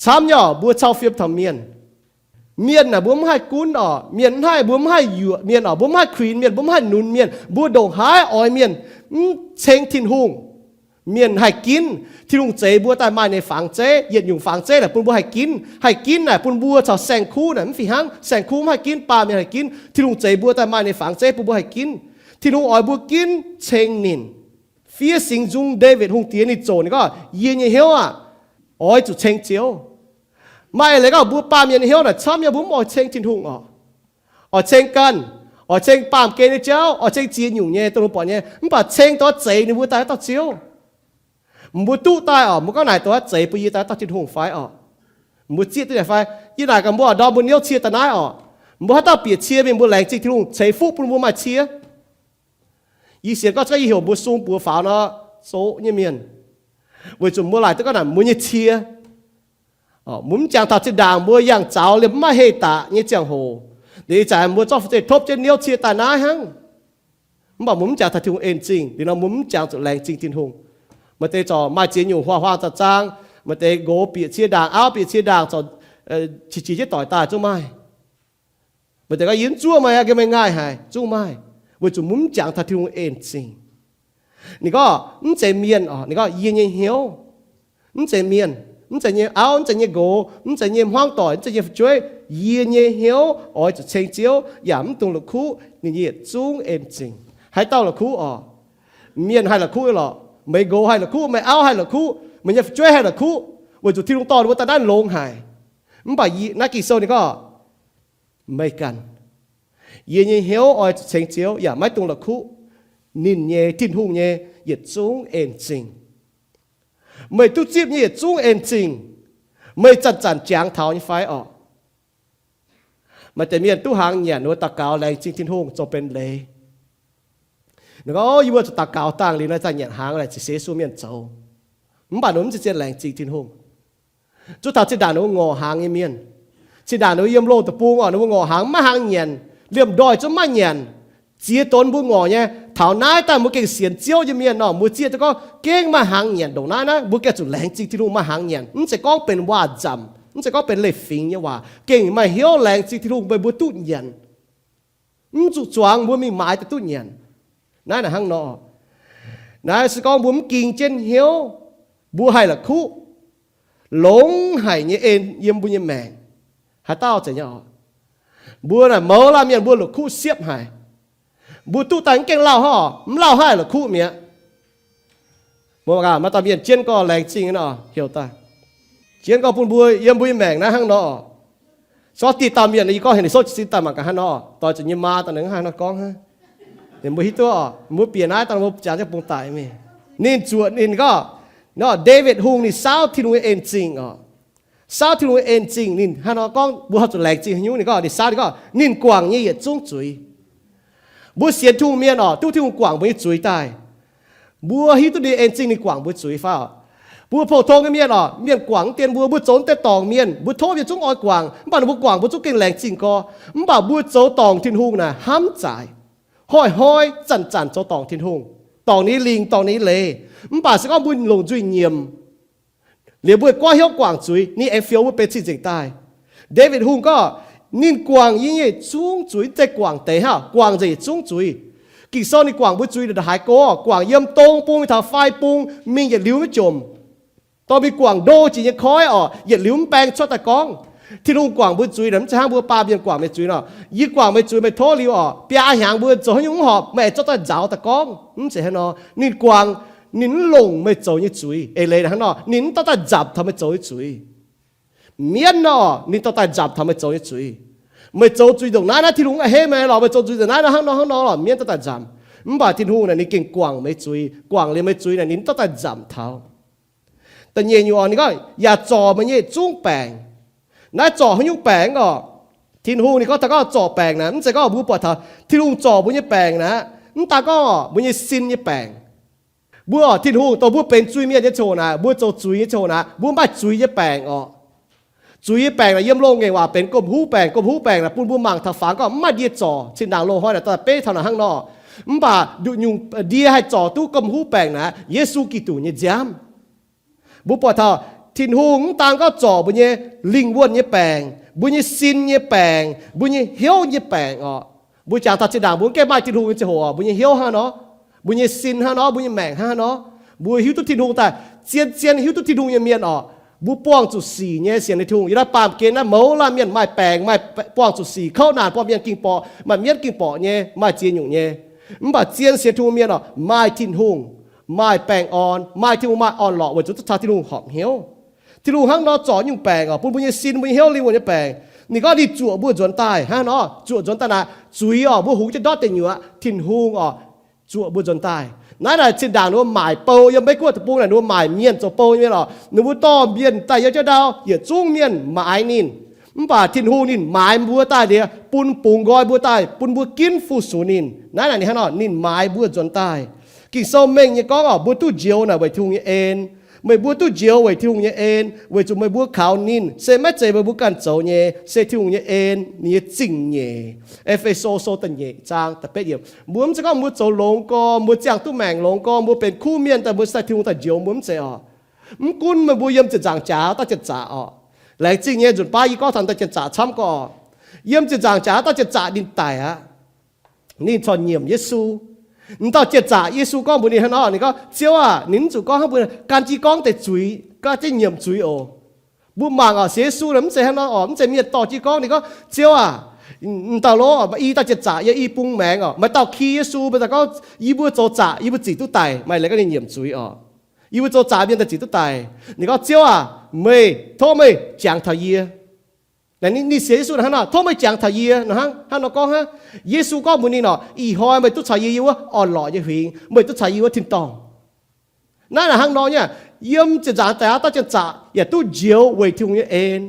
Camv nyei orqc, mbuo cau fiem taux mienh. Mienh naaic mbuo mv haih gunv orqc, mienh mv haih, mbuo mv haih yuoqc mienh orqc, mbuo mv haih kuinx mienh, mbuo mv haih nunz mienh, mbuo ndongc haaix oix mienh mv ceng Tin-Hungh. Mienh haih ginv. Tin-Hungh zeix mbuo daaih maaih ninh nyei fangx zeiv, yietc nyungc fangx zeiv naaic bun mbuo haih ginv. Haih ginv naaic bun mbuo caux saeng-kuv naaic mv fih hnangv. Saeng-kuv mv haih ginv, baamh mienh haih ginv. Tin-Hungh zeix mbuo daaih maaih ninh nyei fangx zeiv bun mbuo haih ginv. Tin-Hungh oix mbuo ginv ceng ninh. Fiev Singx Nzung, Ndaawitv Hungh Diex ninh zoqc, ninh gorngv, Yie nyei hnyouv aah, oix zuqc ceng Ziouv. Maaih eix leiz gorngv mbuo baamh mienh nyei hnyouv naaic camv nyei, mbuo mv oix ceng Tin-Hungh orqc. Oix ceng ganh, oix ceng baamh gen nyei jauv, oix ceng ziex nyungc nyei, dongh mbuo buatc nyei, mv baac ceng dongh zeix ninh mbuo daaih haaix dauh Ziouv? Mbuo duqv daaih orqc, mbuo gorngv naaic dongh zeix bun yie daaih haaix dauh Tin-Hungh fai orqc? Mbuo zieqv duqv naaic fai? Yie naaic gaax mbuo, ndorm mbuo niouv cie daaih naaiv orqc, mbuo haaix dauh bieqc cie mingh, mbuo laengz zingh Tin-Hungh ceix fuqv bun mbuo maaih cie? Yie sienx gorngv zungv yie heuc mbuo sung buoz faaux nor, zoqc nyei mienh. Weic zuqc mbuo laaic duqv gorngv naaic mbuo nyei cie, mbuo mv jangx taux zinh ndaangc mbuo yangh zaux liemh mv maaih heh daqc nyei ziangh hoc, liuz ih zanc mbuo zorqv fu'jueiv topv jienv niouv cie daaih naaiv hnangv. Mv baac mbuo mv jangx taux Tin-Hungh en-zingh. Liuz nor mbuo mv jangx zuqc laengz zingh Tin-Hungh. Maaih deix zorc maaih ziex nyungc huaang-huaang zaang-zaang, maaih deix nqox bieqc cie ndaangc, auv bieqc cie ndaangc, zorc qiex jiez jienv doic daaih zungv maaih. Maaih deix gorngv, Yie mv zuov meih aqv, gengh meih ngaih haic, zungv maaih. Weic zuqc mbuo mv jangx taux Tin-Hungh en-zingh. Ninh gorngv, Mv zeiz mienh orqc, ninh gorngv, Yie nyei hnyouv. Mv zeiz mienh, mv zeiz nyei auv, mv zeiz nyei nqox, mv zeiz nyei hmuangv doic, mv zeiz nyei fu'jueiv. Yie nyei hnyouv oix zuqc ceng Ziouv yaac mv dungx la'kuqv ninh nyei yietc zungv en-zingh. Haaix dauh la'kuqv orqc? Mienh haih la'kuqv lorqc. Meih nqox haih la'kuqv, meih auv haih la'kuqv, meih nyei fu'jueiv haih la'kuqv, weic zuqc Tin-Hungh dorh ninh mbuo daaih naaiv longx haic. Mv baac naaiv Ging-Sou ninh gorngv, Meih ganh, Yie nyei hnyouv oix zuqc ceng Ziouv yaac maiv dungx la'kuqv ninh nyei, Tin-Hungh nyei yietc zungv en-zingh. Meih duqv zipv nyei yietc zungv en-zingh, meih zanc-zanc jangx taux nyei fai orqc? Maaih deix mienh duqv hnaangx nyanc wuov daux gaux laengz zingh Tin-Hungh zoux benx leiz. Ninh gorngv, Yie mbuo zuqc daux gaux dangh liuz nor zaah nyanc hnaangx laaic ziqc seix suv mienh zoux. Mv baac ninh mbuo mv zeiz zien laengz zingh Tin-Hungh. Zuov taux zinh ndaangc ninh mbuo ngorc hnaangx nyei mienh. Zinh ndaangc ninh mbuo yiem loh deic-bung orqc, ninh mbuo ngorc hnaangx maiv hnaangx nyanc, liemh ndoih zungv maiv nyanc. Ziex donx mbuo ngorc nyei. Taux naaiv daaih mbuo gengh sienx Ziouv nyei mienh nor, mbuo zieqv duqv gorngv gengh maaih hnaangx nyanc ndongc naaiv naaiv, mbuo gengh zuqc laengz zingh Tin-Hungh maaih hnaangx nyanc. Mv zeiz gorngv benx waac-nzamc, mv zeiz gorngv benx leiz-fingx nyei waac, gengh maaih hnyouv laengz zingh Tin-Hungh meih mbuo duqv nyanc. Mv zuqc zuangx mbuo mingh maaiz daaih duqv nyanc. Naaiv naaic hnangv nor. Naaiv se gorngv mbuo mv ging jienv hnyouv, mbuo haih la'kuqv longx haic nyei en yiem mbuo nyei maengc. Haaix dauh zeiz nyei orqc? Mbuo naaic mouz laanh mienh mbuo la'kuqv siepv haic. Mbuo duqv daaih mv gaengh lauh hnangv orqc, mv lauh hnangv haih la'kuqv mi'aqv. Mbuo maaih dauh mienh jienv gorx laengz zingh nor heuc daaih, jienv gorx bun mbuo yiem mbuo nyei maengc naaiv hnangv nor. Sortv diqc dauh mienh yie gorngv heuc ninh souv jiez sin daaih mangc gaax hnangv nor, doix zuqc nyei maa daaih ninh hnangv nor gorngv hnangv. Mbuo hiuv duqv, mbuo bieqc naaiv daaih mbuo jangx jienv bung daic mingh. Ninh zuoqc ninh gorngv, nor Ndaawitv Hungh ninh saauv Tin-Hungh nyei en-zingh orqc. Saauv Tin-Hungh en zingh ninh hnangv nor gorngv, mbuo horpc zuqc laengz zingh haaix nyungc? Ninh gorngv, ninh saauv, ninh gorngv, ninh gorngv nyei yietc zungv zuiz. Mbuo sienx Tin-Hungh mienh oc, duqv Tin-Hungh guangc mbuo nyei zuiz daaih. Mbuo hiuv duqv ninh en zingh ninh guangc mbuo zuiz fai oc? Mbuo pou-tong nyei mienh oc, mienh guangc mv dien mbuo, mbuo zoux mv deix dorngc mienh, mbuo tov mienh zungv oix guangc, mv baac ninh mbuo guangc mbuo zungv gengh laengz zingh gorx. Mv baac mbuo zoux dorngc Tin-Hungh naaic hnamv zaaic. Hnoi-hnoi zanc-zanc zoux dorngc Tin-Hungh, dorngc ninh nyei lingc, dorngc ninh nyei leiz. Mv baac se gorngv mbuo longc nzuih nyiemc, liuz mbuo goiv hnyouv guangc zuiz, ninh aengx fioux mbuo benx cing-nzengc daaih. Ndaawitv Hungh gorngv, ninh guangc yie nyei yietc zungv zuiz. Mv zeiz guangc deix hnangv, guangc nzengc yietc zungv zuiz. Ging-Sou ninh guangc mbuo zuiz ndongc haaix go? Guangc yiem dong bung mingh taux fai bung, mingh yietc liuz maiv jomc. Dorh mingh guangc ndo jiex nyei koiv oc, yietc liuz mv baeng cuotv daaih gorngv. Tin-Hungh guangc mbuo zuiz naaic mv zeiz hnangv mbuo baamh mienh guangc meih zuiz nor, yie guangc meih zuiz, meih tov liuz oc, biaa hnyangx mbuo zoux haaix nyungc mv horpc, meih aengx zorqv daaih nzaaux daaih gorngv. Mv zeiz hnangv nor. Ninh guangc, ninh mv longc meih zoux nyei zuiz. Eix leiz hnangv nor, ninh mv dorh daaih nzamc taux meih zoux nyei zuiz. Mienv nor, ninh dorh daaih nzamc taux meih zoux nyei zuiz. Meih zoux zuiz ndongc naaiv naaiv, Tin-Hungh a'hneiv meih lorqc, meih zoux zuiz ndongc naaiv naaiv hnangv nor hnangv nor lorqc, mienv dorh daaih nzamc. Mv baac Tin-Hungh naaic ninh gengh guangc meih zuiz, guangc liuz meih zuiz naaic ninh mv dorh daaih nzamc taux. Da'nyeic nyungc oc, ninh gorngv yaac zorc meih nyei yietc zungv baengc. Naaiv zorc haaix nyungc baengc oc? Tin-Hungh ninh gorngv taux gorngv zorc baengc naaic, mv zeiz gorngv mbuo buatc taux Tin-Hungh zorc mbuo nyei baengc naaic, mv daan gorngv mbuo nyei sin nyei baengc. Mbuo oc, Tin-Hungh dongh mbuo benx zuiz-mienh nyei ziangh hoc naaic, mbuo zoux zuiz nyei ziangh hoc naaic, mbuo maaih zuiz nyei baengc oc. Zuiz nyei baengc naaic yiem loz-ngaengc waac benx gomh huv baengc. Gomh huv baengc naaic bun mbuo mangc taux fangx gorngv mv maaih ndie zorc. Zinh ndaangc loz-hnoi naaic daaih beiv taux naaic hnangv nor. Mv baac nduqc nyungc ndie haih zorc duqv gomh huv baengc naaic, Yesu Giduc nyei nziaamv. Mbuo buatc taux Tin-Hungh mv daan gorngv zorc mbuo nyei lingh wuonh nyei baengc, mbuo nyei sin nyei baengc, mbuo nyei hnyouv nyei baengc oc. Mbuo jangx taux zinh ndaangc mbuo mv gaengh maaih Tin-Hungh nyei ziangh hoc oc, mbuo nyei hnyouv hnangv nor, mbuo nyei sin hnangv nor, mbuo nyei maengc hnangv nor, mbuo hiuv duqv Tin-Hungh daaih, zien-zien hiuv duqv Tin-Hungh nyei mienh oc, mbuo buangh zuqc sic nyei sienx Tin-Hungh. Yiem naaiv baamh gen naaiv mouz laanh mienh maaih baengc, maaih buangh zuqc sic, kouv naanc buangh mienh ging borqc, maaih mienv ging borqc nyei, maaih ziex nyungc nyei. Mv baac zien sienx Tin-Hungh mienh oc, maaih Tin-Hungh, maaih baengh orn, maaih Tin-Hungh maaih orn-lorqc weic zuqc duqv caux Tin-Hungh horpc hnyouv. Tin-Hungh hnangv nor zorc nyungc baengc oc, bun mbuo nyei sin, mbuo nyei hnyouv, lingh wuonh nyei baengc. Ninh gorngv ninh zuoqc mbuo nzuonx daaih hnangv nor, zuoqc nzuonx daaih naaic, zuiz oc, mbuo hungx jienv ndortv deic nyuoqc, Tin-Hungh oc, zuoqc mbuo nzuonx daaih. Naaiv naaic zinh ndaangc ninh mbuo maaic bou yiem Meiv Guoqv deic-bung naaic, ninh mbuo maaic mienh zoux bou nyei mienh oc, ninh mbuo dorh mienh daaih yiem jienv ndau, yietc zungv mienh maaiz ninh. Mv baac Tin-Hungh ninh maaiz mbuo daaih liuz, bun bungx nqoi mbuo daaih, bun mbuo ginv fu-sux ninh. Naaiv naaic ninh hnangv nor, ninh maaiz mbuo nzuonx daaih. Ging-Sou mengh nyei gorngv oc, mbuo duqv njoux naaic weic Tin-Hungh nyei en. Meih mbuo duqv njoux weic Tin-Hungh nyei en, weic zuqc meih mbuo kaux ninh. Se maiv zeiz meih mbuo ganh zoux nyei, se Tin-Hungh nyei en, ninh nyei zingh nyeic. E^fe^so Sou da'nyeic zaang da'betv yiemc. Mbuo mv zeiz gorngv mbuo zoux longx gorx, mbuo ziangh duqv maengc longx gorx, mbuo benx kuv mienh daaih mbuo sai Tin-Hungh daaih njoux mbuo, mv zeiz oc. Mv gunv meih mbuo yiem ziepc nzaangc jaax dauh janx-zaqc oc. Laengz zingh nyei nzunc baav yie gorngv taux dauh janx-zaqc camv gorx. Yiem ziepc nzaangc jaax dauh janx-zaqc ninh daic aqv. Ninh corc nyiemc Yesu. M'dauh janx-zaqc, Yesu gorngv mbuox ninh hnangv nor, ninh gorngv, Ziouv aah! Ninh mv zuqc gorngv hnangv mbuo gan jiv gorngv deix zuiz, gan jienv nyiemc zuiz oc. Mbuo mangc oc, sienx Yesu mv zeiz hnangv nor oc, mv zeiz mienh dorh jiv gorngv. Ninh gorngv, Ziouv aah! M'dauh lov, i dauh janx-zaqc yiem i bung maengx oc. Maaih dauh ki Yesu, maaih dauh gorngv, Yie mbuo zoux zaqc, yie mbuo zic duqv daic. Maaih leiz gorngv ninh nyiemc zuiz oc. Yie mbuo zoux zaqc mienh daaih zic duqv daic. Ninh gorngv, Ziouv aah! Meih, tov meih jangx taux yie. Ninh sienx Yesu hnangv nor, Tov meih jangx taux yie. Hnangv, hnangv nor gorngv hnangv. Yesu gorngv mbuox ninh oc, Ih hnoi meih duqv caux yie yiem wuov orn-lorqc nyei huingx, meih duqv caux yie wuov tin-dorngh. Naaiv naaic hnangv nor nyei, yiem ziepc nzaangc daaih aqv, dauh janx-zaqc yaac duqv njoux weic Tin-Hungh nyei en.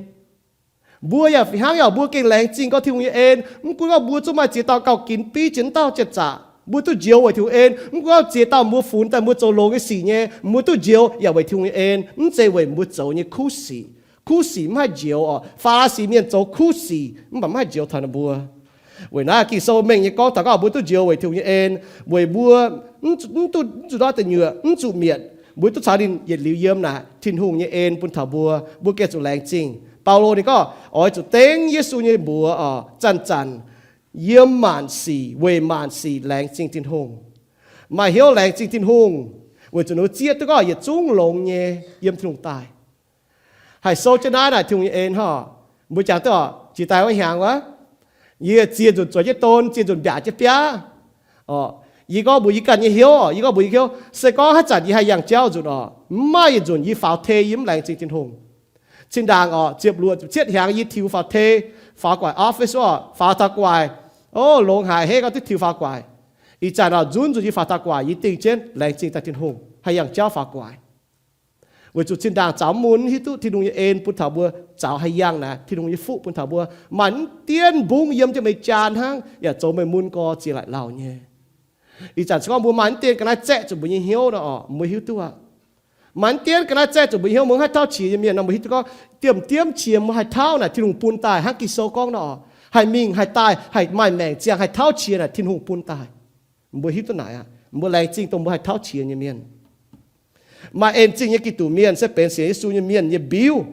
Mbuo yaac fih hnangv oc, mbuo gengh laengz zingh gorngv Tin-Hungh nyei en. Mv gunv gorngv mbuo zungv maaih ziex dauh gauh ginx biv jiex wuov dauh janx-zaqc, mbuo duqv njoux weic Tin-Hungh en. Mv gunv gorngv ziex dauh mbuo funx daaih mbuo zoux longx nyei sic nyei, mbuo duqv njoux yaac weic Tin-Hungh nyei en. Mv zeiz weic mbuo zoux nyei kuv sic. Kuv sic mv haih njoux oc. Faa^li^si mienh zoux kuv sic mv baac mv haih njoux taux ninh mbuo. Weic naaiv Ging-Sou mengh nyei gorngv taux gorngv mbuo duqv njoux weic Tin-Hungh nyei en, weic mbuo mv zuqc, mv zuqc ndortv deic nyuoqc, mv zuqc mietc, mbuo duqv caux ninh yietc liuz yiem naaic, Tin-Hungh nyei en bun taux mbuo, mbuo gengh zuqc laengz zingh. Baulo ninh gorngv, Oix zuqc dengv Yesu nyei mbuox oc, zanc-zanc yiem maanc sic, weic maanc sic laengz zingh Tin-Hungh. Maaih hnyouv laengz zingh Tin-Hungh, weic zuqc ninh zieqv duqv gorngv yietc zungv longx nyei yiem Tin-Hungh daaih. Haih sou jienv naaiv naaic Tin-Hungh nyei en hnangv. Mbuo jangx duqv oc, jiex daaih wuov hnyangx wuov, yie ziex nzunc zueiz jienv don, ziex nzunc mbiaauc jienv biaav. Yie gorngv mbuox yie ganh nyei hnyouv, yie gorngv mbuox yie hnyouv, se gorngv haaix zanc yie haih yangh jauv nzunc oc, mv maaih yietc nzunc yie faaux tei yie mv laengz zingh Tin-Hungh. Zinh ndaangc oc, ziepc luoqc ziepc cietv hnyangx yie tiux faaux tei, faaux gu'nguaaic office oc, faaux taux gu'nguaaic, o, longx haic, hneiv gorngv duqv tiux faaux gu'nguaaic. Ih zanc oc, nzunc nzunc yie faaux taux gu'nguaaic yie dingh jienv laengz zingh daaih Tin-Hungh haih yangh jauv faaux gu'nguaaic. Weic zuqc zinh ndaangc zaux mun hiuv duqv Tin-Hungh nyei en bun taux mbuo, zaux haih yangh naaic Tin-Hungh nyei fuqv bun taux mbuo, maaih mv dienv mbungv yiem jienv meih jaan hnangv, yaac zoux meih mun gorx ziex laaic lauh nyei. Ih zanc se gorngv mbuo maaih mv dienv ga'naaiv zaeqv zuqc mbuo nyei hnyouv nor, mbuo hiuv duqv aqv. Maaih mv dienv ga'naaiv zaeqv zuqc mbuo hnyouv, mbuo haih tauv qiex nyei mienh nor, mbuo hiuv duqv gorngv diemh diemv qiex mbuo haih tauv naaic Tin-Hungh bun daaih hnangv Ging-Sou gorngv nor, haih mingh haih daaih haih maaih maengc ziangh haih tauv qiex naaic Tin-Hungh bun daaih. Mbuo hiuv duqv naaic aqv. Mbuo laengz zingh dongh mbuo haih tauv qiex nyei mienh. Maaih en zingh nyei Giduc mienh se benx sienx Yesu nyei mienh nyei mbiuv.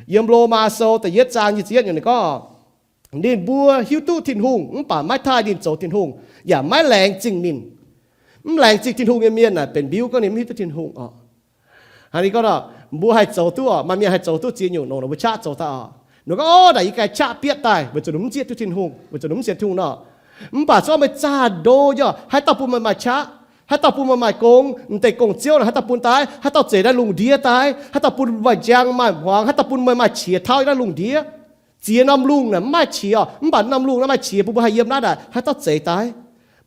Yiem Lomaa Sou da'yietv zaang nyic ziepc yietv yiemc ninh gorngv, ninh mbuo hiuv duqv Tin-Hungh mv baac maiv taaih ninh zoux Tin-Hungh, yaac maiv laengz zingh ninh. Mv laengz zingh Tin-Hungh nyei mienh naaic benx mbiuv gorngv ninh mv hiuv duqv Tin-Hungh oc. Hnangv naaic gorngv, mbuo haih zoux duqv oc. Maaih mienh haih zoux duqv ziex nyungc nongc nor mbuo qaqv zoux daaih oc. Ninh gorngv, Ov, naaic yie ganh qaqv bietv daaih weic zuqc ninh mv zieqv duqv Tin-Hungh, weic zuqc ninh mv sienx Tin-Hungh nor. Mv baac se gorngv meih zaah ndo nyei, haaix dauh bun meih maaih qaqv, haaix dauh bun meih maaih gong, m'deix gong-ziouv naaic haaix dauh bun daaih, haaix dauh zeix naaiv lungh ndiev daaih, haaix dauh bun meih maaih njang maaih hmuangx, haaix dauh bun meih maaih qiex tauv naaiv lungh ndiev. Ziex norm lungh naaic mv maaih qiex oc, mv baac norm lungh naaiv maaih qiex bun mbuo haih yiem naaiv naaic, haaix dauh zeix daaih?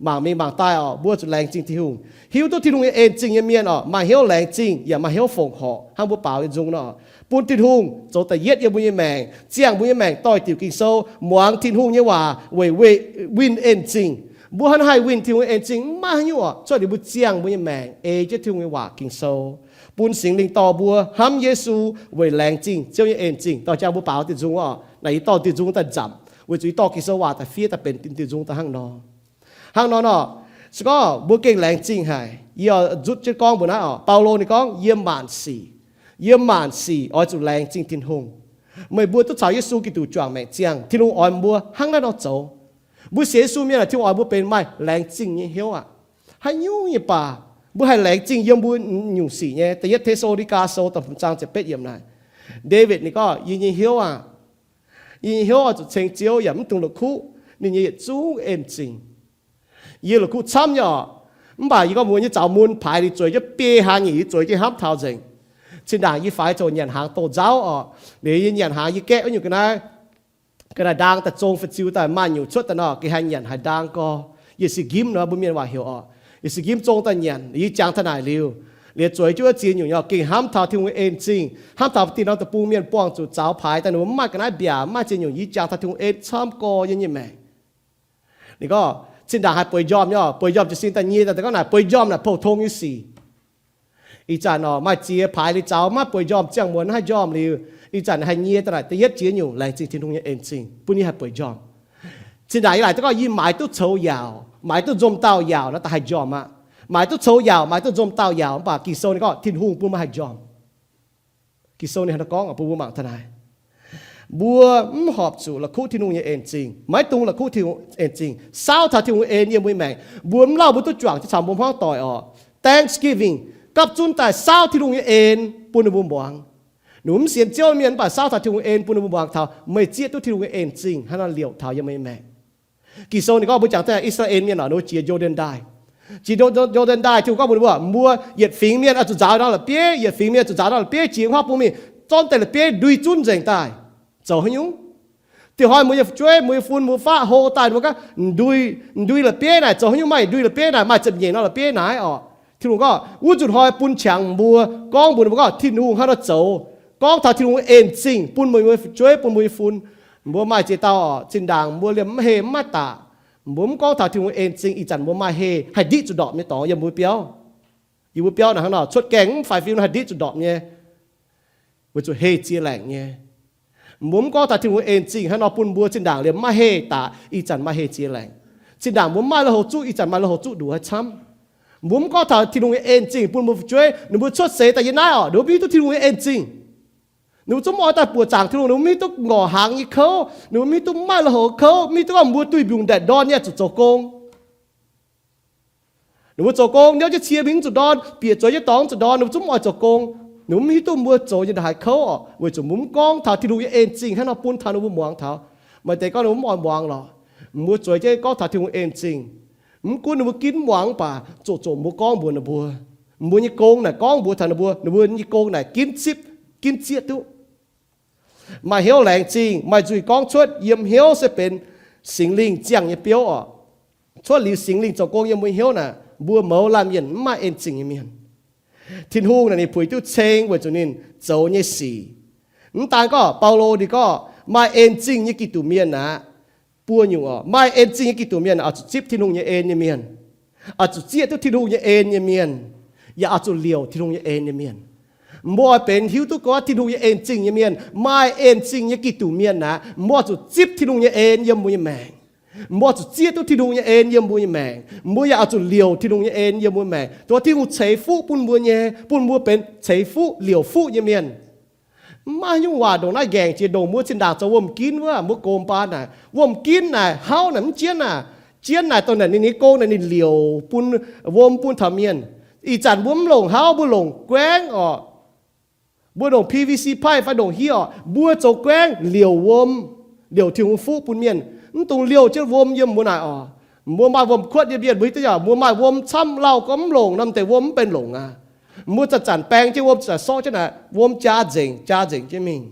Mangc mingh mangc daaih oc, mbuo zuqc laengz zingh Tin-Hungh. Hiuv duqv Tin-Hungh nyei en zingh nyei mienh oc, maaih hnyouv laengz zingh yaac maaih hnyouv fongc horc hnangv mbuo baaux nyei nzung nor, bun Tin-Hungh zoux da'yietv yiem mbuo nyei maengc, ziangh mbuo nyei maengc doix diuc Ging-Sou, muangx Tin-Hungh nyei waac weic, weic winh en zingh. Mbuo hnangv haih winh Tin-Hungh nyei en zingh maiv haaix nyungc oc, cuotv liuz mbuo ziangh mbuo nyei maengc ei jienv Tin-Hungh nyei waac Ging-Sou, bun Singx Lingh dorh mbuo hnamv Yesu weic laengz zingh Ziouv nyei en zingh. Dorh jang mbuo baaux diuh nzung oc. Naaic yie dorh diuh nzung daaih nzamc weic zuqc yie dorh Ging-Sou waac da'fiev daaih benx diuh nzung daaih hnangv nor. Hnangv nor nor, se gorngv mbuo gengh laengz zingh haic, yie nzutv jienv gorngv mbuo naaiv oc. Baulo ninh gorngv, yiem maanc sic, yiem maanc sic oix zuqc laengz zingh Tin-Hungh. Meih mbuo duqv caux Yesu Giduc juangc maengc ziangh, Tin-Hungh oix mbuo hnangv naaiv nor zoux. Mbuo sienx Yesu mienh aah, Tin-Hungh oix mbuo benx maaih laengz zingh nyei hnyouv aqv. Haaix nyungc nyei baac mbuo haih laengz zingh yiem mbuo nyungc sic nyei. Da'yietv Te^saa^lo^ni^gaa Sou da'feix zaang ziepc betv yiemc naaic, Ndaawitv ninh gorngv, yie nyei hnyouv aah, yie nyei hnyouv oix zuqc ceng Ziouv yaac mv dungx la'kuqv ninh nyei yietc zungv en zingh. Yie la'kuqv camv nyei oc. Mv baac yie gorngv mbuox nyei, zaux mun paaix liuz zueiz jienv biei hlaax nyeic yie zueiz jienv hnamv taux nzengc. Zinh ndaangc yie faix zoux nyanc hnaangx douz-nzauv oc, liuz yie nyanc hnaangx yie gaeqv wuov nyungc ga'naaiv, ga'naaiv ndaang daaih zong fai ziux daaih maaih nyungc cuotv daaih nor, gengh haih nyanc haaix ndaang gorx. Yietc si nqimv nor mbuo mienh waac heuc oc. Yietc si nqimv zong daaih nyanc, yie jangx taux naaic liuz, liuz zueiz jienv wuov ziex nyungc nor gengh hnamv taux Tin-Hungh nyei en zingh, hnamv taux dinh norm deic-bung mienh buangh zuqc zaux paaix daaih ninh mbuo mv maaih ga'naaiv mbiaac, mv maaih ziex nyungc, yie jangx taux Tin-Hungh en camv gorx yie nyei maengc. Ninh gorngv, zinh ndaangc haih bueix njormh nyei oc. Bueix njormh jiez sin daaih nyie daaih gorngv naaic bueix njormh naaic pou-tong nyei sic. Ih zanc oc, maaih ziex paaix liuz zaux maiv bueix njormh, ziangh muonz haih njormh liuz, ih zanc haih nyie daaih naaic da'yietv ziex nyungc laengz zingh Tin-Hungh nyei en zingh bun yie haih bueix njormh. Zinh ndaangc yie laaic duqv gorngv yie maaiz duqv coux yaauc, maaiz duqv nzomh dauh yaauc nor daaih haih njormh aqv. Maaiz duqv coux yaauc, maaiz duqv nzomh dauh yaauc, mv baac Ging-Sou ninh gorngv Tin-Hungh bun meih haih njormh. Ging-Sou ninh hnangv naaiv gorngv bun mbuo mangc taux naaic, mbuo mv horpc zuqc la'kuqv Tin-Hungh nyei en zingh. Maiv dungx la'kuqv Tin-Hungh en zingh. Saauv taux Tin-Hungh en yiem mbuo nyei maengc. Mbuo mv lauh mbuo duqv juangc jienv caux mbuo hmuangv doic oc, thanksgiving, gapv zunv daaih saauv Tin-Hungh nyei en bun ninh mbuo muangx. Ninh mbuo mv sienx Ziouv mienh mv baac saauv taux Tin-Hungh en bun ninh mbuo muangx taux meih zieqv duqv Tin-Hungh nyei en zingh hnangv nor liouc taux yiem meih nyei maengc. Ging-Sou ninh gorngv mbuo jangx daaih I^saa^laa^en mienh oc, ninh mbuo jiex Yo^nden Ndaaih. Jiex Yo^nden Ndaaih, Tin-Hungh gorngv mbuo, mbuo yietc fingx mienh oix zuqc nzaaux nor la'bieiv, yietc fingx mienh zuqc nzaaux nor la'bieiv jiex huaav bung mingh, zorqv deix la'bieiv ndui zunv nzengc daaih. Zoux haaix nyungc? Dieh hnoi mbuo nyei fu'jueiv, mbuo nyei fun, mbuo faqv hlo daaih, mbuo gorngv, ndui, ndui la'bieiv naaic zoux haaix nyungc? Maaih ndui la'bieiv naaic, maaih ziepc nyeic norm la'bieiv naaiv oc. Tin-Hungh gorngv wuov nzunc hnoi bun qangx mbuo, gorngv mbuox mbuo gorngv Tin-Hungh hnangv nor zoux. Gorngv taux Tin-Hungh en zingh bun mbuo nyei fu'jueiv, bun mbuo nyei fun. Mbuo maaih ziex dauh oc, zinh ndaangc mbuo liemh mv heh mv maaih daqc. Mbuo mv gorngv taux Tin-Hungh en zingh, ih zanc mbuo maaih heh haih ndiqv zuqc ndorpc nyei dorngx yiem mbuo biauv. Yie mbuo biauv naaic hnangv nor, cuotv gaengh mv faix fim haih ndiqv zuqc ndorpc nyei, weic zuqc heh ziex laengc nyei. Mbuo mv gorngv taux Tin-Hungh en zingh hnangv nor bun mbuo zinh ndaangc liemh mv maaih heh daqc, ih zanc maaih heh ziex laengc. Zinh ndaangc mbuo mv maaih lui-houx zuqv, ih zanc maaih lui-houx zuqv nduqc haaix camv. Mbuo mv gorngv taux Tin-Hungh nyei en zingh bun mbuo fu'jueiv, ninh mbuo cuotv seix daaih yiem naaiv oc, ninh mbuo mv hiuv duqv Tin-Hungh nyei en zingh. Ninh mbuo zungv mv oix daaih buoqc zaangc Tin-Hungh, ninh mbuo mv hiuv duqv ngorc hnaangx nyei kouv, ninh mbuo mv hiuv duqv mv maaih lui-houx kouv, mv hiuv duqv gorngv mbuo duih mbiungc ndaetc ndorn nyei zuqc zoux gong. Ninh mbuo zoux gong, niouv jienv cie mingh mv zuqc ndorn, bieqc zueiz jienv dorngx mv zuqc ndorn, ninh mbuo zungv mv oix zoux gong. Ninh mbuo mv hiuv duqv mbuo zoux nyei ndongc haaix kouv oc, weic zuqc mbuo mv gorngv taux Tin-Hungh nyei en zingh hnangv nor bun taux ninh mbuo muangx taux. Maaih deix gorngv ninh mbuo mv oix muangx lorqc. Mbuo zueiz jienv gorngv taux Tin-Hungh en zingh. Mv gunv ninh mbuo ginv muangx mv baac zoqc zoqc mbuo gorngv mbuox ninh mbuo, mbuo nyei gong naaic gorngv mbuox taux ninh mbuo, ninh mbuo nyei gong naaic ginv zipv, ginv zieqv duqv. Maaih hnyouv laengz zingh, maaih nzuih gorngv cuotv yiem hnyouv se benx Singx Lingh ziangh nyei biouv oc. Cuotv liuz Singx Lingh zoux gong yiem mbuo hnyouv naaic, mbuo mouz laanh mienh mv maaih en zingh nyei mienh. Tin-Hungh naaic ninh puix duqv ceng weic zuqc ninh zoux nyei sic. Mv daan gorngv Baulo ninh gorngv maaih en zingh nyei Giduc mienh aqv. Buo nyungc oc, maaih en zingh nyei Giduc mienh oix zuqc zipv Tin-Hungh nyei en nyei mienh, oix zuqc zieqv duqv Tin-Hungh nyei en nyei mienh, yaac oix zuqc liouc Tin-Hungh nyei en nyei mienh. Mbuo oix benx hiuv duqv gorngv Tin-Hungh nyei en zingh nyei mienh, maaih en zingh nyei Giduc mienh aqv. Mbuo oix zuqc zipv Tin-Hungh nyei en yiem mbuo nyei maengc. Mbuo oix zuqc zieqv duqv Tin-Hungh nyei en yiem mbuo nyei maengc. Mbuo yaac oix zuqc liouc Tin-Hungh nyei en yiem mbuo maengc, duqv Tin-Hungh ceix fuqv bun mbuo nyei, bun mbuo benx ceix fuqv liouc fuqv nyei mienh. Mv maaih nyungc waac ndongc naaiv nqaengc jiex ndongc mbuo zinh ndaangc zoux wuom-ginv wuov, mbuo gox baan naaic, wuom-ginv naaic, hauv naaic mv jienv naaic, jienv naaic dongh naaic ninh nyei gong naaic ninh liouc bun, wuom bun taux mienh. Ih zanc mbuo mv longc hauv, mbuo longc guaengv oc. Mbuo longc P V C pipe fai ndongc haaix oc, mbuo zoux guaengv liouc wuom, liouc Tin-Hungh fuqv bun mienh. Mv dungx liouh jienv wuom yiem mbuo naaic oc. Mbuo maaih wuom-kuotv yiem mienh, mbuo hiuv duqv yaac mbuo maaih wuom camv, lauh gorngv mv longc nor, deix wuom mv benx longc aqv. Mbuo zanc-zanc baeng jienv wuom, zanc-zanc sorqv jienv naaic, wuom jaa nzengc, jaa nzengc jienv mingh.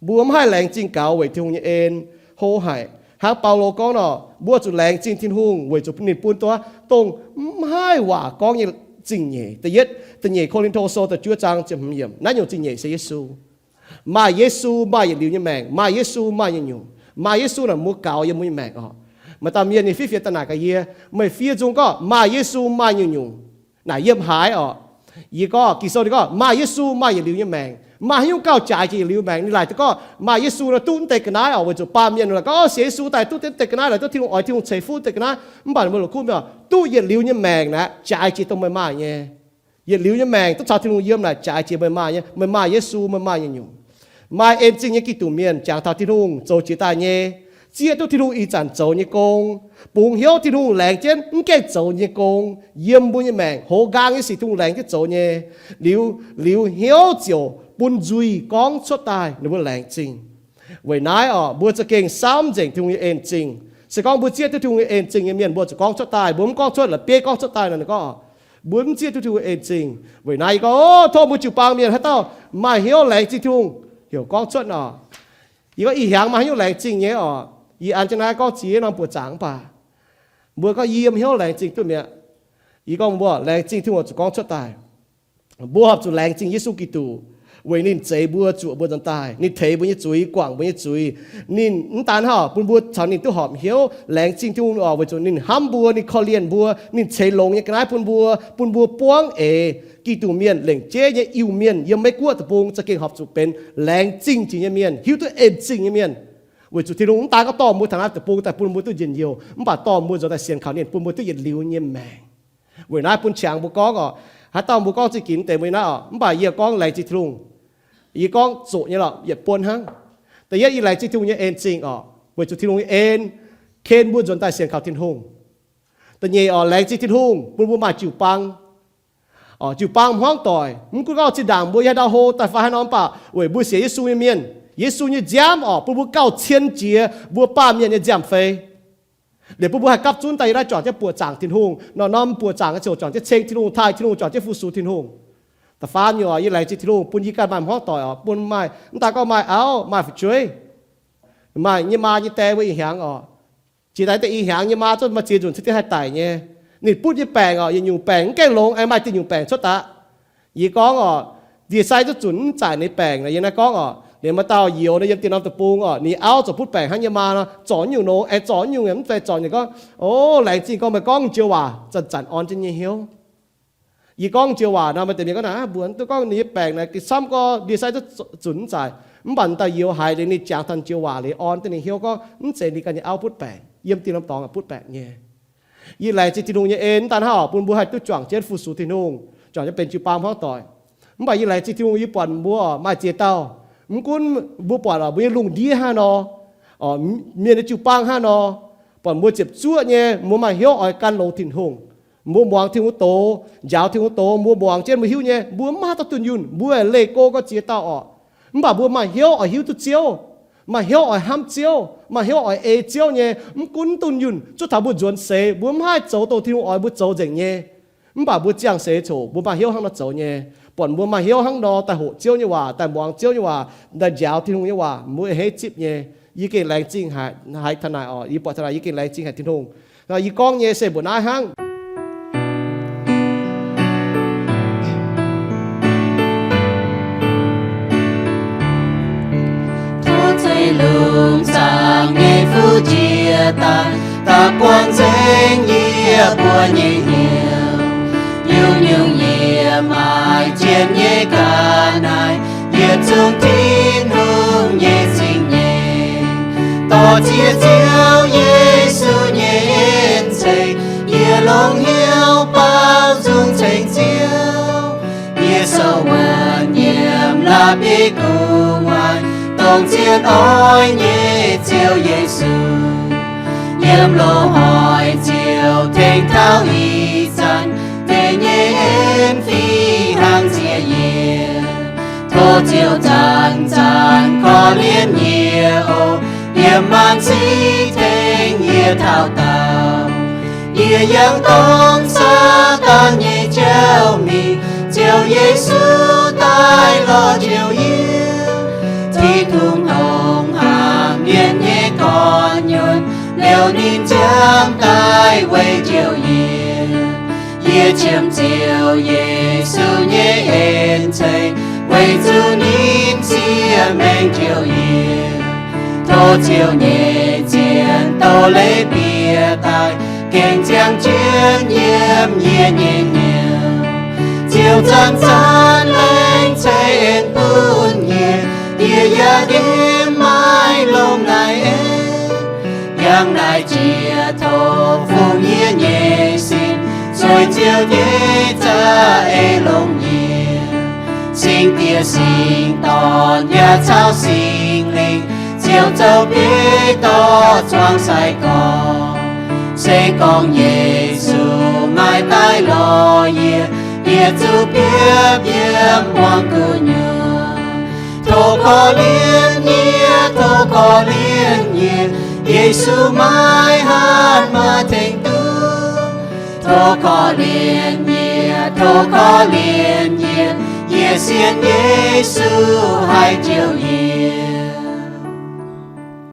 Mbuo mv haih laengz zingh gaux weic Tin-Hungh nyei en hlo haic. Hnangv Baulo gorngv nor, mbuo zuqc laengz zingh Tin-Hungh weic zuqc ninh bun duqv dongh mv haih waac gorngv nyei zingh nyeic. Da'yietv, da'nyeic Ko^lin^to Sou da'juov zaang ziepc hmz yiemc, naaiv nyungc zingh nyeic se Yesu. Maaih Yesu maaih yietc liuz nyei maengc, maaih Yesu maaih nyungc-nyungc. Maaih Yesu naaic mbuo gaux yiem mbuo nyei maengc oc. Maaih dauh mienh ninh fiev fienx daaih naaic gaax yie, meih fiev nzung gorngv maaih Yesu maaih nyungc-nyungc naaic yiem haaix oc? Yie gorngv, Ging-Sou ninh gorngv maaih Yesu maaih yietc liuz nyei maengc. Maaih haaix nyungc gauh jaaix jiex yietc liuz maengc? Ninh laaic duqv gorngv maaih Yesu nor duqv mv deix ga'naaiv oc, weic zuqc baamh mienh laaic gorngv, oh, sienx Yesu daaih duqv deix ga'naaiv, laaic duqv Tin-Hungh oix Tin-Hungh ceix fuqv deix ga'naaiv. Mv baac mbuo la'kuqv mienh oc, duqv yietc liuz nyei maengc naaic jaaix jiex dongh meih maaih nyei. Yietc liuz nyei maengc duqv caux Tin-Hungh yiem naaic jaaix jiex meih maaih nyei. Meih maaih Yesu, meih maaih nyungc-nyungc. Maaih en zingh nyei Giduc mienh jangx taux Tin-Hungh zoux jiex daaih nyei, zieqv duqv Tin-Hungh ih zanc zoux nyei gong, bungx hnyouv Tin-Hungh laengz jienv mv gaengh zoux nyei gong yiem mbuo nyei maengc, hoz nqaang nyei sic Tin-Hungh laengz jienv zoux nyei, liuz, liuz hnyouv ziouc bun nzuih gorngv cuotv daaih ninh mbuo laengz zingh. Weic naaiv oc, mbuo za'gengh samv nzengc Tin-Hungh nyei en zingh. Se gorngv mbuo zieqv duqv Tin-Hungh nyei en zingh nyei mienh, mbuo zuqc gorngv cuotv daaih. Mbuo mv gorngv cuotv la'bieiv gorngv cuotv daaih nor, ninh gorngv, mbuo mv zieqv duqv Tin-Hungh en zingh. Weic naaiv yie gorngv, o, tov mbuo jiu-baang mienh haaix dauh maaih hnyouv laengz zingh Tin-Hungh, heuc gorngv cuotv nor. Yie gorngv ih hiaangx maaih haaix nyungc laengz zingh nyei oc. Yie an jienv naaiv gorngv ziex norm buoqc zaangc mv baac mbuo gorngv yie yiem hnyouv laengz zingh duqv mi'aqv. Yie gorngv mbuo laengz zingh Tin-Hungh zuqc gorngv cuotv daaih. Mbuo horpc zuqc laengz zingh Yesu Giduc weic ninh zeix mbuo, zuoqc mbuo nzuonx daaih. Ninh teix mbuo nyei zuiz, guangc mbuo nyei zuiz. Ninh mv daan hnangv bun mbuo caux ninh duqv horpc hnyouv. Laengz zingh Tin-Hungh oc, weic zuqc ninh hnamv mbuo, ninh korv-lienh mbuo, ninh ceix longx nyei ga'naaiv bun mbuo, bun mbuo buangv eix Giduc mienh, lengc jeiv nyei Iu-Mienh yiem Meiv-Guoqv deic-bung za'gengh horpc zuqc benx laengz zingh jiex nyei mienh, hiuv duqv en zingh nyei mienh. Weic zuqc Tin-Hungh mv daan gorngv dorh mbuo taux naaiv deic-bung daaih bun mbuo duqv njien-youh, mv baac dorh mbuo nzuonx daaih sienx kaux ninh, bun mbuo duqv yietc liuz nyei maengc. Weic naaiv bun qangx mbuo gorngv oc, haaix dauh mbuo gorngv zingh ginx deix mbuo nyei naaiv oc, mv baac yie gorngv laengz zingh Tin-Hungh. Yie gorngv zuqc nyei lorqc, yietc buonc hnangv. Da'yietv, yie laengz zingh Tin-Hungh nyei en zingh oc, weic zuqc Tin-Hungh nyei en ken mbuo nzuonx daaih sienx kaux Tin-Hungh. Da'nyeic oc, laengz zingh Tin-Hungh bun mbuo maaih jiu-baang. Oc, jiu-baang hmuangv doic, mv gunv gorngv zinh ndaangc mbuo yiem haaix ndau hlo daaih fai haaix nor mv baac, weic mbuo sienx Yesu nyei mienh, Yesu nyei nziaamv oc, bun mbuo gauh cien jiex mbuo baamh mienh nyei nziaamv-fei. Liuz bun mbuo haih gapv zunv daaih yiem naaiv juangc jienv buoqc zaangc Tin-Hungh, norm-norm buoqc zaangc ziouc juangc jienv ceng Tin-Hungh, taaih Tin-Hungh, juangc jienv fu-sux Tin-Hungh. Da'faam nyungc oc, yie laengz zingh Tin-Hungh bun yie ganh maaih hmuangv doic oc, bun maaih, mv daan gorngv maaih auv, maaih fu'jueiv, maaih nyei maa nyei die mbuo ih hiaangx oc. Jiex daaih deix ih hiaangx nyei maa zungv maaih ziex nzunc cingx dingh haih daic nyei. Ninh butv nyei baengc oc, yietc nyungc baengc mv gaengh longx, aengx maaih ziex nyungc baengc cuotv daaih. Yie gorngv oc, ndie-sai zuqc zunc mv zaaic ninh baengc naaic. Yie naaiv gorngv oc, liemh maaih dauh youz naaiv yiem dieh norm deic-bung oc, ninh auv zuqc butv baengc hnangv nyei maa nor, zorc nyungc nor, aengx zorc nyungc mv zeiz zorc nyungc gorngv, o, laengz zingh gorngv meih gorngv njoux waac zanc-zanc orn jienv nyei hnyouv. Yie gorngv njoux waac nor, maaih deix mienh gorngv naaic, mbuox duqv gorngv ninh nyei baengc naaic gengh camv gorngv ndie-sai zuqc zunc mv zaaic. Mv baac dauh youz haiz liuz ninh jangx taux njoux waac liuz orn duqv ninh hnyouv gorngv mv zeiz ninh ganh nyei auv butv baengc, yiem dieh norm dorngx butv baengc nyei. Yie laengz zingh Tin-Hungh nyei en mv daan hnangv oc, bun mbuo haih duqv juangc jienv fu-sux Tin-Hungh, juangc jienv benx jiu-baang hmuangv doic. Mv baac yie laengz zingh Tin-Hungh, yie buatc mbuo oc, maaih ziex dauh, mv gunv mbuo buatc oc, mbuo nyei lungh ndiev hnangv nor, mienh nyei jiu-baang hnangv nor, buatc mbuo ziepc zuoqv nyei, mbuo maaih hnyouv oix gan longx Tin-Hungh. Mbuo muangx Tin-Hungh doz, njaaux Tin-Hungh doz, mbuo muangx jienv mbuo hiuv nyei, mbuo mv maaih haaix dauh dunh yunh, mbuo leih go gorngv ziex dauh oc. Mv baac mbuo maaih hnyouv oix hiuv duqv Ziouv, maaih hnyouv oix hnamv Ziouv, maaih hnyouv oix ei Ziouv nyei, mv gunv dunh yunh, zuov taux mbuo nzuonx seix, mbuo mv haih zoux dongh Tin-Hungh oix mbuo zoux nzengc nyei. Mv baac mbuo ziangh seix coc mbuo maaih hnyouv hnangv nor zoux nyei, buatc mbuo maaih hnyouv hnangv nor daaih hoqc Ziouv nyei waac, daaih muangx Ziouv nyei waac, daaih njaaux Tin-Hungh nyei waac, mbuo a'hneiv zipv nyei. Yie gengh laengz zingh haic taux naaic oc, yie buatc taux naaic yie gengh laengz zingh haic Tin-Hungh. Yie gorngv nyei se mbuoqc naaiv hnangv. Buangh nzengc yie mbuo nyei hnyouv, nyungc-nyungc yie maaih jiex nyei ga'naaiv, yietc zungv Tin-Hungh nyei zingh nyeic. Dorh ziex Ziouv Yesu nyei en ceix, yie longx hnyouv baaux nzung ceng Ziouv. Yie sou wuonv yiem la'bieiv gu'nguaaic, dongh zien oix nyei Ziouv Yesu. Yiem loz-hnoi Ziouv tengx taux ih zanc, deix nyei en fih hnangv nziex yie. Tov Ziouv zanc-zanc korv-lienh yie oc, yiem maanc sic tengx yie taux daauh. Yie yangh dorngx Saadaan nyei jauv mingh, Ziouv Yesu daaih lorz njoux yie. Tin-Hungh dongh hnamv mienh nyei gorn-nyuonh, liouh ninh nziaamv daaih weic njoux yie. Yie qiemx Ziouv Yesu nyei en ceix, weic zuqc ninh siev maengc njoux yie. Tov Ziouv nyei zien doz-leiz bieqc daaih, gengh ziangh jienv yiem yie nyei hnyouv. Ziouv zanc-zanc laengz ceix en bun yie, yie yaac yiem maiv longc naaiv en. Yangh naaiv jiex tov fungx yie nyei sin, sueih Ziouv nyei za'eix longc yie. Singx Diex, Singx Dorn, yaac caux Singx Lingh, Ziouv zoux bieiv dorh zuangx sai-gorx. Se gorngv Yesu maaih daaih lorz yie, yie zuqc biopv yiem hmuangx gu'nyuoz. Tov korv-lienh yie, tov korv-lienh yie, Yesu maiv hatc maaih tengx duqv. Tov korv-lienh yie, tov korv-lienh yie, yie sienx Yesu haih njoux yie.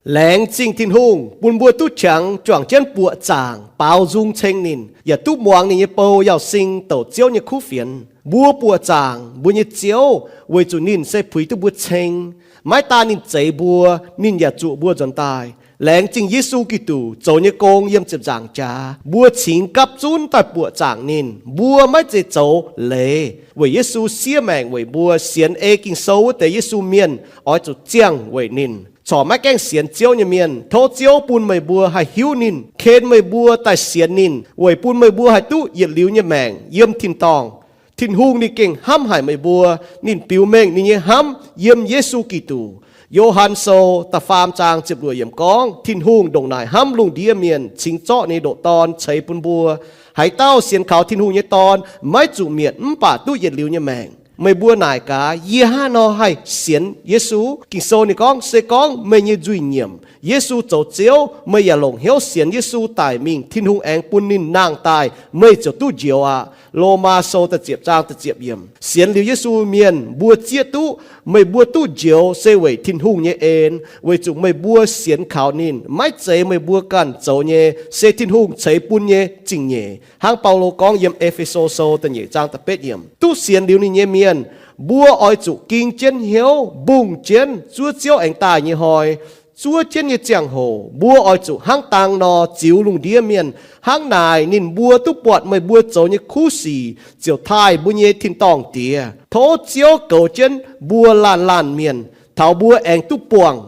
Laengz zingh Tin-Hungh bun mbuo duqv qangx juangc jienv buoqc zaangc baaux nzung ceng ninh, yaac duqv muangx ninh nyei bou Yauz Sing douc Ziouv nyei kuv fienx. Mbuo buoqc zaangc mbuo nyei Ziouv weic zuqc ninh se puix duqv mbuo ceng. Maiv daan ninh zeix mbuo, ninh yaac zuqc mbuo nzuonx daaih. Laengz zingh Yesu Giduc zoux nyei gong yiem ziepc nzaangc jaax. Mbuo cingx gapv zunv daaih buoqc zaangc ninh. Mbuo maiv zeiz zoux leiz. Weic Yesu siev maengc weic mbuo, sienx ei Ging-Sou wuov deix Yesu mienh oix zuqc ziangh weic ninh. Corc maiv gaengh sienx Ziouv nyei mienh, tov Ziouv bun meih mbuo haih hiuv ninh, ken meih mbuo daaih sienx ninh, weic bun meih mbuo haih duqv yietc liuz nyei maengc yiem tin-dorngh. Tin-Hungh ninh gengh hnamv haic meih mbuo. Ninh biux mengh ninh nyei hnamv yiem Yesu Giduc. Yo^han Sou da'faam zaang ziepc luoqc yiemc gorngv, Tin-Hungh ndongc naaic hnamv lungh ndiev mienh, cingx zorqv ninh nyei ndoqc Dorn ceix bun mbuo. Haaix dauh sienx kaux Tin-Hungh nyei Dorn maiv zuqc mietc mv baac duqv yietc liuz nyei maengc. Meih mbuo naaic gaax, yie hnangv haaix nor haih sienx Yesu? Ging-Sou ninh gorngv, se gorngv meih nyei nzuih nyiemc Yesu zoux Ziouv, meih yaac longc hnyouv sienx Yesu daic mingh, Tin-Hungh aengx bun ninh nangh daaih, meih ziouc duqv njoux aqv. Lomaa Sou da'ziepc zaang da'ziepc yiemc. Sienx liuz Yesu mienh mbuo zieqv duqv, meih mbuo duqv njoux se weic Tin-Hungh nyei en, weic zuqc meih mbuo sienx kaux ninh. Maiv zeiz meih mbuo ganh zoux nyei, se Tin-Hungh ceix bun nyei zingh nyeic. Hnangv Baulo gorngv yiem E^fe^so Sou da'nyeic zaang da'betv yiemc, duqv sienx liuz ninh nyei mienh, mbuo oix zuqc ging jienv hnyouv, mbungh jienv zuov Ziouv aengx daaih nyei hnoi. Zuov jienv nyei ziangh hoc mbuo oix zuqc hnangv dang nor ziux lungh ndiev mienh. Hnangv naaic ninh mbuo duqv buatc meih mbuo zoux nyei kuv sic, ziouc taaih mbuo nyei tin-dorngh Diex. Tov Ziouv goux jienv mbuo laanh laanh mienh, taux mbuo aengx duqv buangh